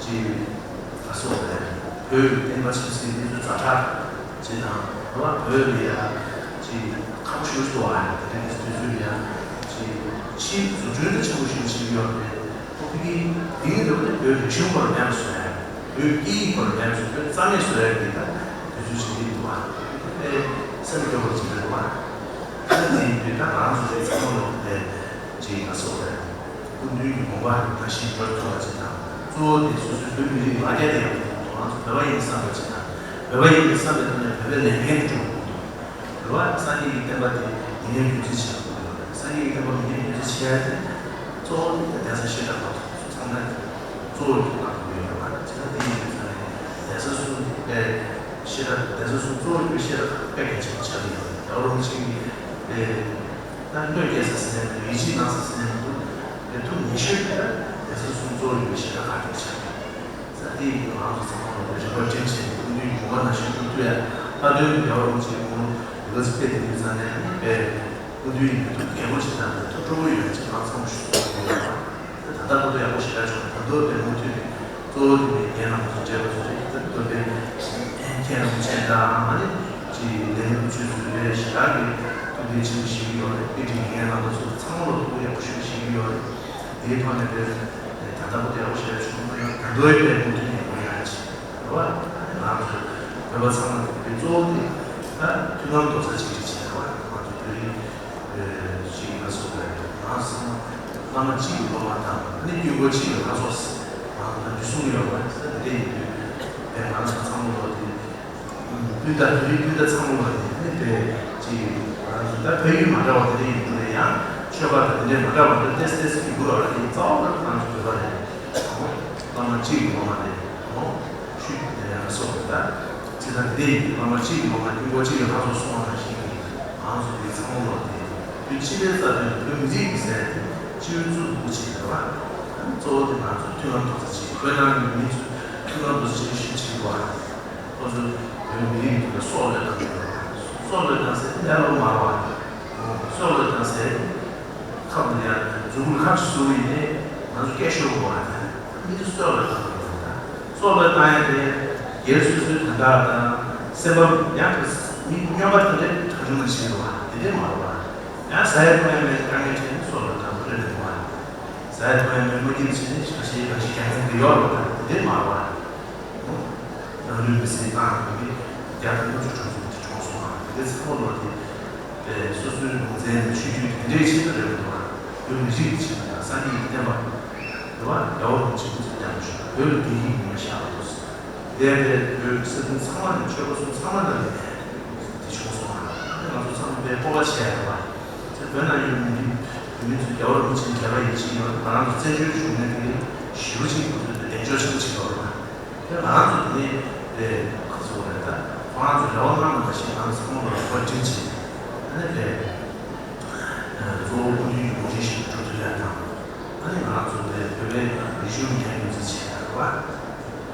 ཅིག་ཨ་སོགས་རེད། བོད་ཀྱི་བསྟན་པ་ཆབ་སྲིད་གནས་ཚུལ་ཛ་དྲག་ཅིག་དང་། རེད་བ། བོད་ལ་ཡ་ཅིག་ཁག་པོ་ཞེ་པོ་ཅིག་འདུག་བ། དེ་རིང་གི་དུས་ཚོད་ལ་ཡ་ཅིག་ཕྱིའི་བཟོ་སྐྲུན་དེ་ཆེན་པོ་ཞེ་པོ་བྱེད་ཀྱི་ཡོད་རེད། ཁོ་ཕ་གི་དེང་རབས་ཀྱི་བོད་རིག་གཞུང་སྐོར་མེད་པ་བཟོ་ཡ། བོད་སྐད་ཡིག་སྐོར་མེད་པ་བཟོ། བོད་རྩ་མེད་བཟོ་ཡ་གི་ད་དུས་ཚོད་ཅིག་རེད་འདུག་བ། དེ་སེམས་སྐྱོ་པོ་ཅིག་རེད་འདུག་བ། ད་དེ་ཡིན་དུས་ད་ང་ཚོ་ཚང་མ་ལོ་དེ་ཅིག་ང་སོགས་རེད། སྐུ་མདུན་གྱི་དགོངས་པ་ནང་བཞིན་འགྲོ་ཐུབ་པ་ཅིག་དང་། གཙོ་བོ་དེ་སོ་སོའི་བོད་མི་རིགས་ལ་རྒྱ་དེ་ཡག་པོ་ཡོང་ཐུབ། ང་ཚོ་བོད་པ་ཡིན་བསམ་པ་ཅིག་དང་། བོད་པ་ཡིན་པའི་བསམ་པའི་ཐོག་ནས་བོད་པའི་ལས་འགན་དེ་སྒྲུབ་དགོས་འདུག་རེད་བ། སངས་རྒྱས་ཀྱི་བསྟན་པ་དེ་མི་ཉམས་རྒྱུན་འཛིན་བྱེད་དགོས་འདུག་སངས་རྒྱས་ཀྱི་བསྟན་པ་མི་ཉམས་རྒྱུན་འཛིན་བྱེད་ཡ་དེ་གཙོ་བོ་དེ་གདན་ས་བཤད་གྲྭ་ཁག་ཚང་མ་གཙོ་བོ་དེ་ཁག་ཡོད་རེད་བ། ཅི་ལྟར་དེ་ཡིན་དུས་ཙང་ནས་གདན་ས་གསུམ་དེ་དཔེ་བཤད་གྲྭ། གདན་ས་གསུམ་གཙོ་བོ་དེ་བཤད་གྲྭ་ཁག་དཔེ་གལ་ཆེན་པོ་ཆགས་ཀྱི་ཡོད་རེད། རྒྱལ་བ་རིན་པོ་ཆེ་གིས་དཔེ། ད་བློས་སྐྱེས་ས་ཟེར་ནས་མི་འདུག་ཡིད་ཆེས་གནང་ས་ཟེར་ནས་མི་འདུག་དེ་ཐུགས་ཉེ་ཤོས་དེ་གདན་ས་གསུམ་གཙོ་བོ་ཡིན་པའི་བཤད་གྲྭ་ཁག་དེ་ཆགས་ཡོད། ས་དེ་ཡིན་དུས་ང་ཚོ་ཚང་མ་ལོ་རེ་རིམ་པར་སྒྲིམ་བྱས་ནས་སྐུ་མདུན་གྱི་དགོངས་པ་ནང་བཞིན་སྒྲུབ་ཐུབ་ཡ། ལྷག་དོན་དུ་རྒྱལ་བ་རིན་པོ་ཆེའི་དགུང་ལོ་དགུ་བཅུ་ཕེབས་དེ་དུས་ཙང་ནས་ནི་དཔེ་སྐུ་མདུན་ཡིན་དུས་གལ་པོ་ཆེ་དང་དེ་ཐུགས་སྤྲོ་པོ་ཡོད་ཅེས་ང་ཚང་མ་ཞུ་ཐུབ་ཡོད་པ། ད་ལྟ་བར་དུ་ཡག་པོ་ཞེ་དྲག་བྱུང་། ད་དུང་དཔེ་མུ་མཐུད་ནས་གཙོ་བོ་དེ་ནི་རྒན་རིན་པོ་ཆེ་བགྲེས་པ་ཚོ་རེད། ད་དུང་དཔེ་མཁན་རིན་པོ་ཆེ་དང་ཨ་ནི་ཅིག་ལས་རིམ་ཆོས་ཚོའི་དཔེ་ཞེ་དྲག་གི་ཐུགས་ཕན་ཆེན་པོ་བཞེས་ཀྱི་ཡོད་རེད། དཔེ་ཁྲིད་ཀྱི་རྒན་རྣམ་པ་ཚོ་ཚང་མ་ལ་ཐུགས་ཡག་པོ་ཞེ་པོ་བཞེས་ཀྱི་ཡོད་རེད། དེའི་ཐོག་ནས་དཔེ་ད་ལྟ་བར་དུ་ཡག་པོ་ཞེ་དྲག་བྱུང་མ་ཡོད། ད་དུང་དཔེ་མུ་མཐུད་ནས་ཡག་པོ་ཡོང་ཡ་ཆེད་རེད་བ། ང་ཚོ་བོད་པ་ཚང་མ་དེ་གཙོ་བོ་དེ་ད་མཐུན་ལམ་རྡོག་རྩ་གཅིག་སྒྲིལ་བྱས་རེད་བ། ང་ཚོ་བོད་རིགས་ཅིག་ལ་སོགས་པའི་ང་ཚོ་ཚང་མ་བླ་མ་གཅིག་གི་སློབ་མ་དང་ཨ་ནི་དཀྱུས་འཁོར་གཅིག་གི་ལྷ་ཚོགས་ང་ཚོ་ད་འདི་གསུང་གི་ཡོད་པ་ས་དེ་འདྲ་ཡིན་དུས་དེ་ང་ཚོ་ཚང་མ་ལོ་དེ་སྤུན་ཟླ་བོད་རིགས་སྤུན་ཟླ་ཚང་མ་ལོ་དེ་ཨ་ནི་དེ་ཅིག་ང་ཚོ་ད་བོད་ཡུལ་མ་འདྲ་བ་དེ་འདྲ་ཡིན་དུས་ཡང་ཆོས་པ་དང་དེ་འདྲ་མ་འདྲ་བ་འདྲ་ཏེས་ཏེས་ཡིན་དགོས་ར། དེ་རྩ་བ་ལ་ང་ཚོ་བོད་པ་རེད། བླ་མ་གཅིག་གི་སློབ་མ་རེད། ཤུགས་དེ་ཡང་སོགས་པ་ད། ཅི་ལྟར་འདི་ཡིན་བླ་མ་གཅིག་གི་སློབ་མ་དཀྱུས་འཁོར་གཅིག་གི་ལྷ་ཚོགས་གསུང་བ་ནང་བཞིན་གྱི་ང་ཚོ་འདི་ཚང་མ་ལོ་དེ་བོད་སྤྱི་པའི་རྩ་དོན་བོད་མི་རིགས་ཀྱི་ཟེར་ཏེ་སྤྱི་བོའི་གཙུག་ཏུ་བཀུར་བྱེད་པ། གཙོ་བོ་དེ་ང་ཚོ་མཐུན་ལམ་རྡོག་རྩ་གཅིག་བོད་ནང་གི་མི་ཚོ་མཐུན་ལམ་རྡོག་རྩ་གཅིག་ཞིག་བྱེད་དགོས། ཁོ་ཚོ་བོད་མི་རིགས་ཀྱི་སྲོག་བློས་བཏང་གི་ཡོད། སྲོག་བློས་བཏང་ཟེར་ཏེ་ལས་སླ་པོ་མ་རེད་བ། སྲོག་བློས་བཏང་ཟེར། ཁབ་ལ་ཡང་མཛུབ་གུ་ཁ་ཅིག་བཟུང་ཡིན་ནའི་ང་ཚོ་སྐད་ཤོར་དགོས་པ་དང་མི་ཚོ་སྲོག་བློས་བཏང་དགོས་པ་དང་། སྲོག་བློས་བཏང་ཡ་དེ་སྒེར་སོ་སོའི་དོན་དག་དང་སེམས་པ་ཡང་མི་སྨྱོན་པ་དེ་འདྲའི་གྲངས་ཉུང་ཞིག་རེད་བ། དེ་འདྲའི་མ་རེད་བ། ཡང་ཟ་ཡ་འཐུང་ཡ་མེད་དཀའ་ངལ་འཕྲད་ན་སྲོག་བློས་བཏང་དགོས་རེད་འདུག་བ། ཟ་ཡ་འཐུང་ཡ་མེད་མ་སྐྱིད་ཕྱིན་ནས་ཞག་ཤས་ཁ་ཤས་རྒྱག་མཁན་དེ་ཡོད་རེད་བ། དེ་འདྲའི་མ་རེད་བ། རང་ལུས་མེར་སྲེག་བཏང་ཡོད་པའི་བརྒྱ་དང་ལྔ་བཅུ་གྲངས་སུ་དེ་གྲོངས་སོང་བ། དེ་ཚང་མ་ལོ་དེ་དེ་སོ་སོའི་ལུང་ཚན་ཆོས་བརྒྱུད་དེ་འདྲའི་ཆེད་དུ་རེད་མི་འདུག་བ། བོད་མི་རིགས་ཀྱི་ཆེད་དུ་དང་སངས་རྒྱས་ཀྱི་བསྟན་པ་རེད་བ། རྒྱལ་བ་རིན་པོ་ཆེ་སྐུ་ཚེ་བརྟན་པར་ཤོག་བོད་ལ་བདེ་སྐྱིད་ཉི་མ་ཤར་བར་དུ། དེ་དེ་བོད་ཀྱི་ས་ཁུལ་ཚང་མ་ནས་ཆོས་པ་ཚོ་ཚང་མ་ལ་དེ་བྱུང་སོང་བ། དེ་ང་ཚོ་ཚང་མ་དཔེ་སྤོབས་པ་ཆེ་ཡ་རེད་བ། དེ་བོད་ནང་ཡོད་མི་རིགས་བོད་མི་ཚོ་རྒྱལ་བ་རིན་པོ་ཆེ་དད་པ་ཡིད་ཆེས་ཡོད། ང་རང་ཚོ་བཙན་བྱོལ་བཞུགས་མཁན་དེ་ཞེ་པོ་ཅིག་ང་ཚོ་དེ་གདེང་འཇོག་ཆེན་པོ་བྱེད་དགོས་རེད་བ། དེ་ང་རང་ཚོ་དེ་ནས་དེ་ཁ་སོ་རེད། ད་ཁོ་རང་ཚོ་རེ་བ་གནང་བ་ནང་བཞིན་ང་ཚོ་ཚང་མ་ལ་རོགས་པ་སྒྲིམ་བྱས་ཨ་ནི་དེ་གཙོ་བོ་སྐུ་མདུན་གྱི་དགོངས་གཞི་བཞིན་དུ་འགྲོ་ཐུབ་ཡ་དང་། ཨ་ནི་ང་རང་ཚོ་དེ་བོད་པའི་རིག་གཞུང་ཉམས་མྱོང་ཚོ་བྱས་ཡ་རེད་བ།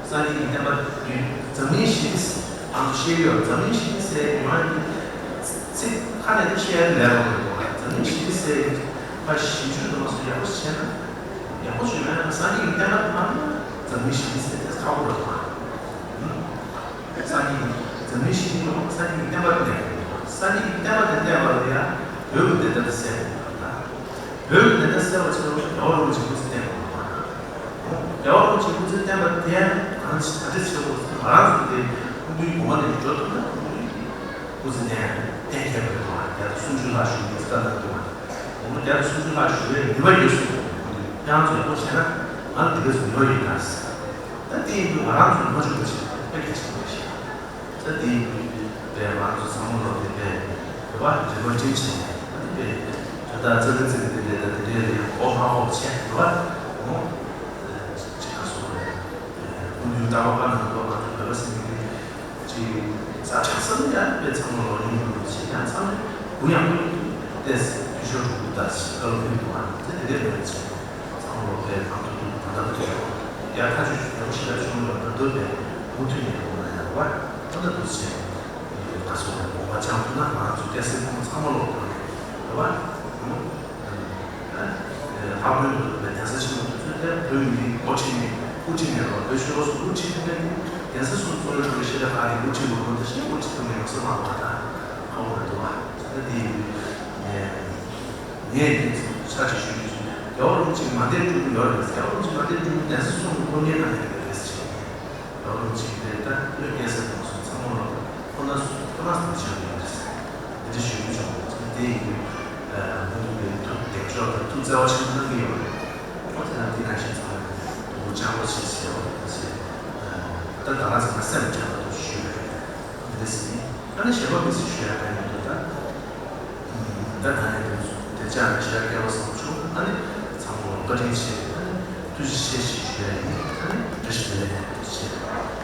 སངས་རྒྱས་ཀྱི་བསྟན་པ་འདི་འཛམ་གླིང་ཞི་བདེ་ང་ཚོ་ཤེས་ཀྱི་ཡོད། འཛམ་གླིང་ཞི་བདེ་ཟེར་ཡོང་ཡ་འདི་ཚིག་ཁ་ནས་འདི་བཤད་ཡ་ལས་རོགས་མི་འདུག་འཛམ་གླིང་ཞི་བདེ་ཟེར་ཡ་ཕར་ཞིབ་འཇུག་དུ་མ་སོང་ཡག་པོ་བྱས་ན་ཡག་པོ་བྱུང་ཡ་སངས་རྒྱས་ཀྱི་བསྟན་པ་མ་ནི་འཛམ་གླིང་ཞི་བདེ་ཟེར་དེ་ཁག་པོ་རེད་དོ། སངས་རྒྱས་ཀྱི་འཛམ་གླིང་ཞི་བདེ་ཡོང་སངས་རྒྱས་ཀྱི་བསྟན་པ་དེ་ནས་ཡོང་། སངས་རྒྱས་ཀྱི་བསྟན་པ་དེ་བསྟན་པ་ལ་ཡ་བོད་ཀྱི་བདེན་མཐའ་དེ་གསལ་དགོས་པ་དང་། བོད་ཀྱི་བདེན་མཐའ་གསལ་བ་ཆེད་དུ་རྒྱལ་བ་རིན་པོ་ཆེ་སྐུ་ཚེ་བརྟན་པ་དང་། རྒྱལ་བ་རིན་པོ་ཆེ་སྐུ་ཚེ་བརྟན་པ་དེ་ཡང་གང་ཅི་ག་འདྲ་བྱེད་དགོས་ཟེར་ང་རང་ཚོ་དེ་སྐུ་མདུན་གོང་མ་ནས་འགྲོ་ཐུབ་ན་སྐུ་མདུན་སྐུ་ཚེ་བརྟན་གཏན་འཁེལ་བ་རེད་བ། བརྒྱ་དང་སུམ་ཅུ་ལྷག་བཞུགས་ནས་བཀའ་གནང་འདུག་བ། གོང་མ་བརྒྱ་དང་སུམ་ཅུ་ལྷག་བཞུགས་པའི་ནུས་པ་ཡོད་སྲིད་དགོས་སྐུ་མདུན། ཁྱེད་རང་ཚོས་ལྟོས་བྱས་ན་ང་ལ་འདི་ག་ཚོད་ཉོ་ཡོད་ད་ཟེར། ད་དེ་ཡིན་དུས་ང་རང་ཚོས་མ་བྱུང་བ་ཞིག་དཔེ་གལ་ཆེན་པོ་རེད་ཤག་ད་དེ་ཡིན་དུས་དཔེ་ང་རང་ཚོ་ཚང་མ་ལོ་དེ་དཔེ་རེ་བ་རེ་བ་སྒྲིམ་བྱས་ད་དེ་དཔེ་ད་ལྟ་རྩ་ལི་རྩ་ལི་དེ་འདྲས་ད་དེ་འདྲས་རེད་ཨོ་ཧ་ཧོ་བྱས་རེ་བ་ཨོ་ཅི་ག་སོ་རེད། ཀུན་འདུས་རྟ་བ་པ་ནང་དུ་ང་ཚོ་བོད་པ་ཟེར་མཁན་དེ། ཅིག་ས་ཆ་གསར་ཡང་དཔེ་ཚང་མ་ལོ་ཡིན་འདུག་ཅིག་ཡང་ཚང་མས་གུ་ཡངས་པོ་ཏེས་ཕུལ་ཤོར་འགྲོ་གི་ད་ཞིག་བཀའ་སློབ་ཕུལ་འདུག་ཨ་ནི་དེ་དེ་འདྲས་མེད་ཅིག་ཚང་མ་ལོ་དཔེ་གང་ཐུབ་ཐུབ་ད་ལྟ་དུ་ཡང་ཁ་ཆུ་ཆུ་ཡང་ཞིག་ལ་ཆུང་ལ་ད་དུ་དཔེ་མུ་མཐུད་ནས་ཡོང་ན་ཡང་བ་ད་ལྟ་དུ་ཅིག་ད་སོ་ལ་དགོངས་པ་བཅངས་ཐུབ་ན་ང་རང་ཚོ་ཏེས་སེ་ཁོང་ཚང་མ་ལོ་དགོངས་ནས་རེད་བ། ལྷག་དོན་དུ་བོད་གདན་ས་ཆེན་པོ་དེ་ཚོས་ཀྱང་བོད་མི་རིགས་འགོ་ཁྲིད་ནས་དབུ་ཁྲིད་ནས་རོགས་བོད་ཤོར་སུ་དབུ་ཁྲིད་ཐུབ་མཁན་གདན་ས་སུ་གཙོ་བོའི་གྲོས་ཤེས་ལ་ཁག་གི་དབུ་ཁྲིད་འོས་མི་དེ་ཤེས་དབུ་ཁྲིད་ཐུབ་མཁན་ཡོང་ས་མ་རེད་པ། ད་ཁག་པོ་རེད་འདུག་བ། ད་དེ་ཡིན་དུས་ངས་ངས་འདི་ཚོ་ཆ་ཅིག་ཞུ་རྒྱུ་ཡོད། རྒྱལ་བ་རིན་པོ་ཆེ་མ་བསྡད་འགྲོ་གི་ཡོད་རེད། རྒྱལ་བ་རིན་པོ་ཆེ་མ་བསྡད་འགྲོ་གི་གདན་ས་སོང་གི་སློབ་གཉེར་གནང་མཁན་དེ་རེད་ཟེར་བྱས། རང་རང་གཅིག་དེ་ལྟར་བློས་སྐྱེལ་ས་དང་སོང་ཚང་མ་ལ་ཁོ་ན་སུ་ཁོ་ན་སུ་ཆགས་ཡོད་རེད། འདི་འདྲ་ཞུ་རྒྱུ་བྱུང་། དེ་ཡིན་དུས་ཁོང་གི་ཐུགས་གདེང་འཇོག་དང་ཐུགས་བརྩེ་བ་ཆེན་པོ་གནང་གི་ཡོད་རེད། ཁོ་དེ་ན་འདི་ནང་བཞིན་ཚང་མ་དུ་བཅང་བ་ཞིག་བྱས་པ་དང་བྱས། ད་ད་ལྟ་ང་ཚང་མ་སེམས་བྱས་པ་དང་ཞུ་ཡོད་རེད། འདི་འདྲ་ཟིན། ཨ་ནི་གཞན་པ་མི་སྲིད་ཞུ་ཡ་གང་ཡོད་འདུག་ད། ད་ད་ནས་དེ་ཚོ་དེ་ཅག་ནས་ཞལ་སྐལ་བ་བཟང་བྱུང་ཨ་ནི་ཚང་མ་བཀའ་དྲིན་ཆེ་ཨ་ནི་ཐུགས་རྗེ་ཆེ་ཞེས་ཞུ་ཡ་ཡིན་ཨ་ནི་བཀྲ་ཤིས་བདེ་ལེགས་ཐུགས་རྗེ་ཆེ།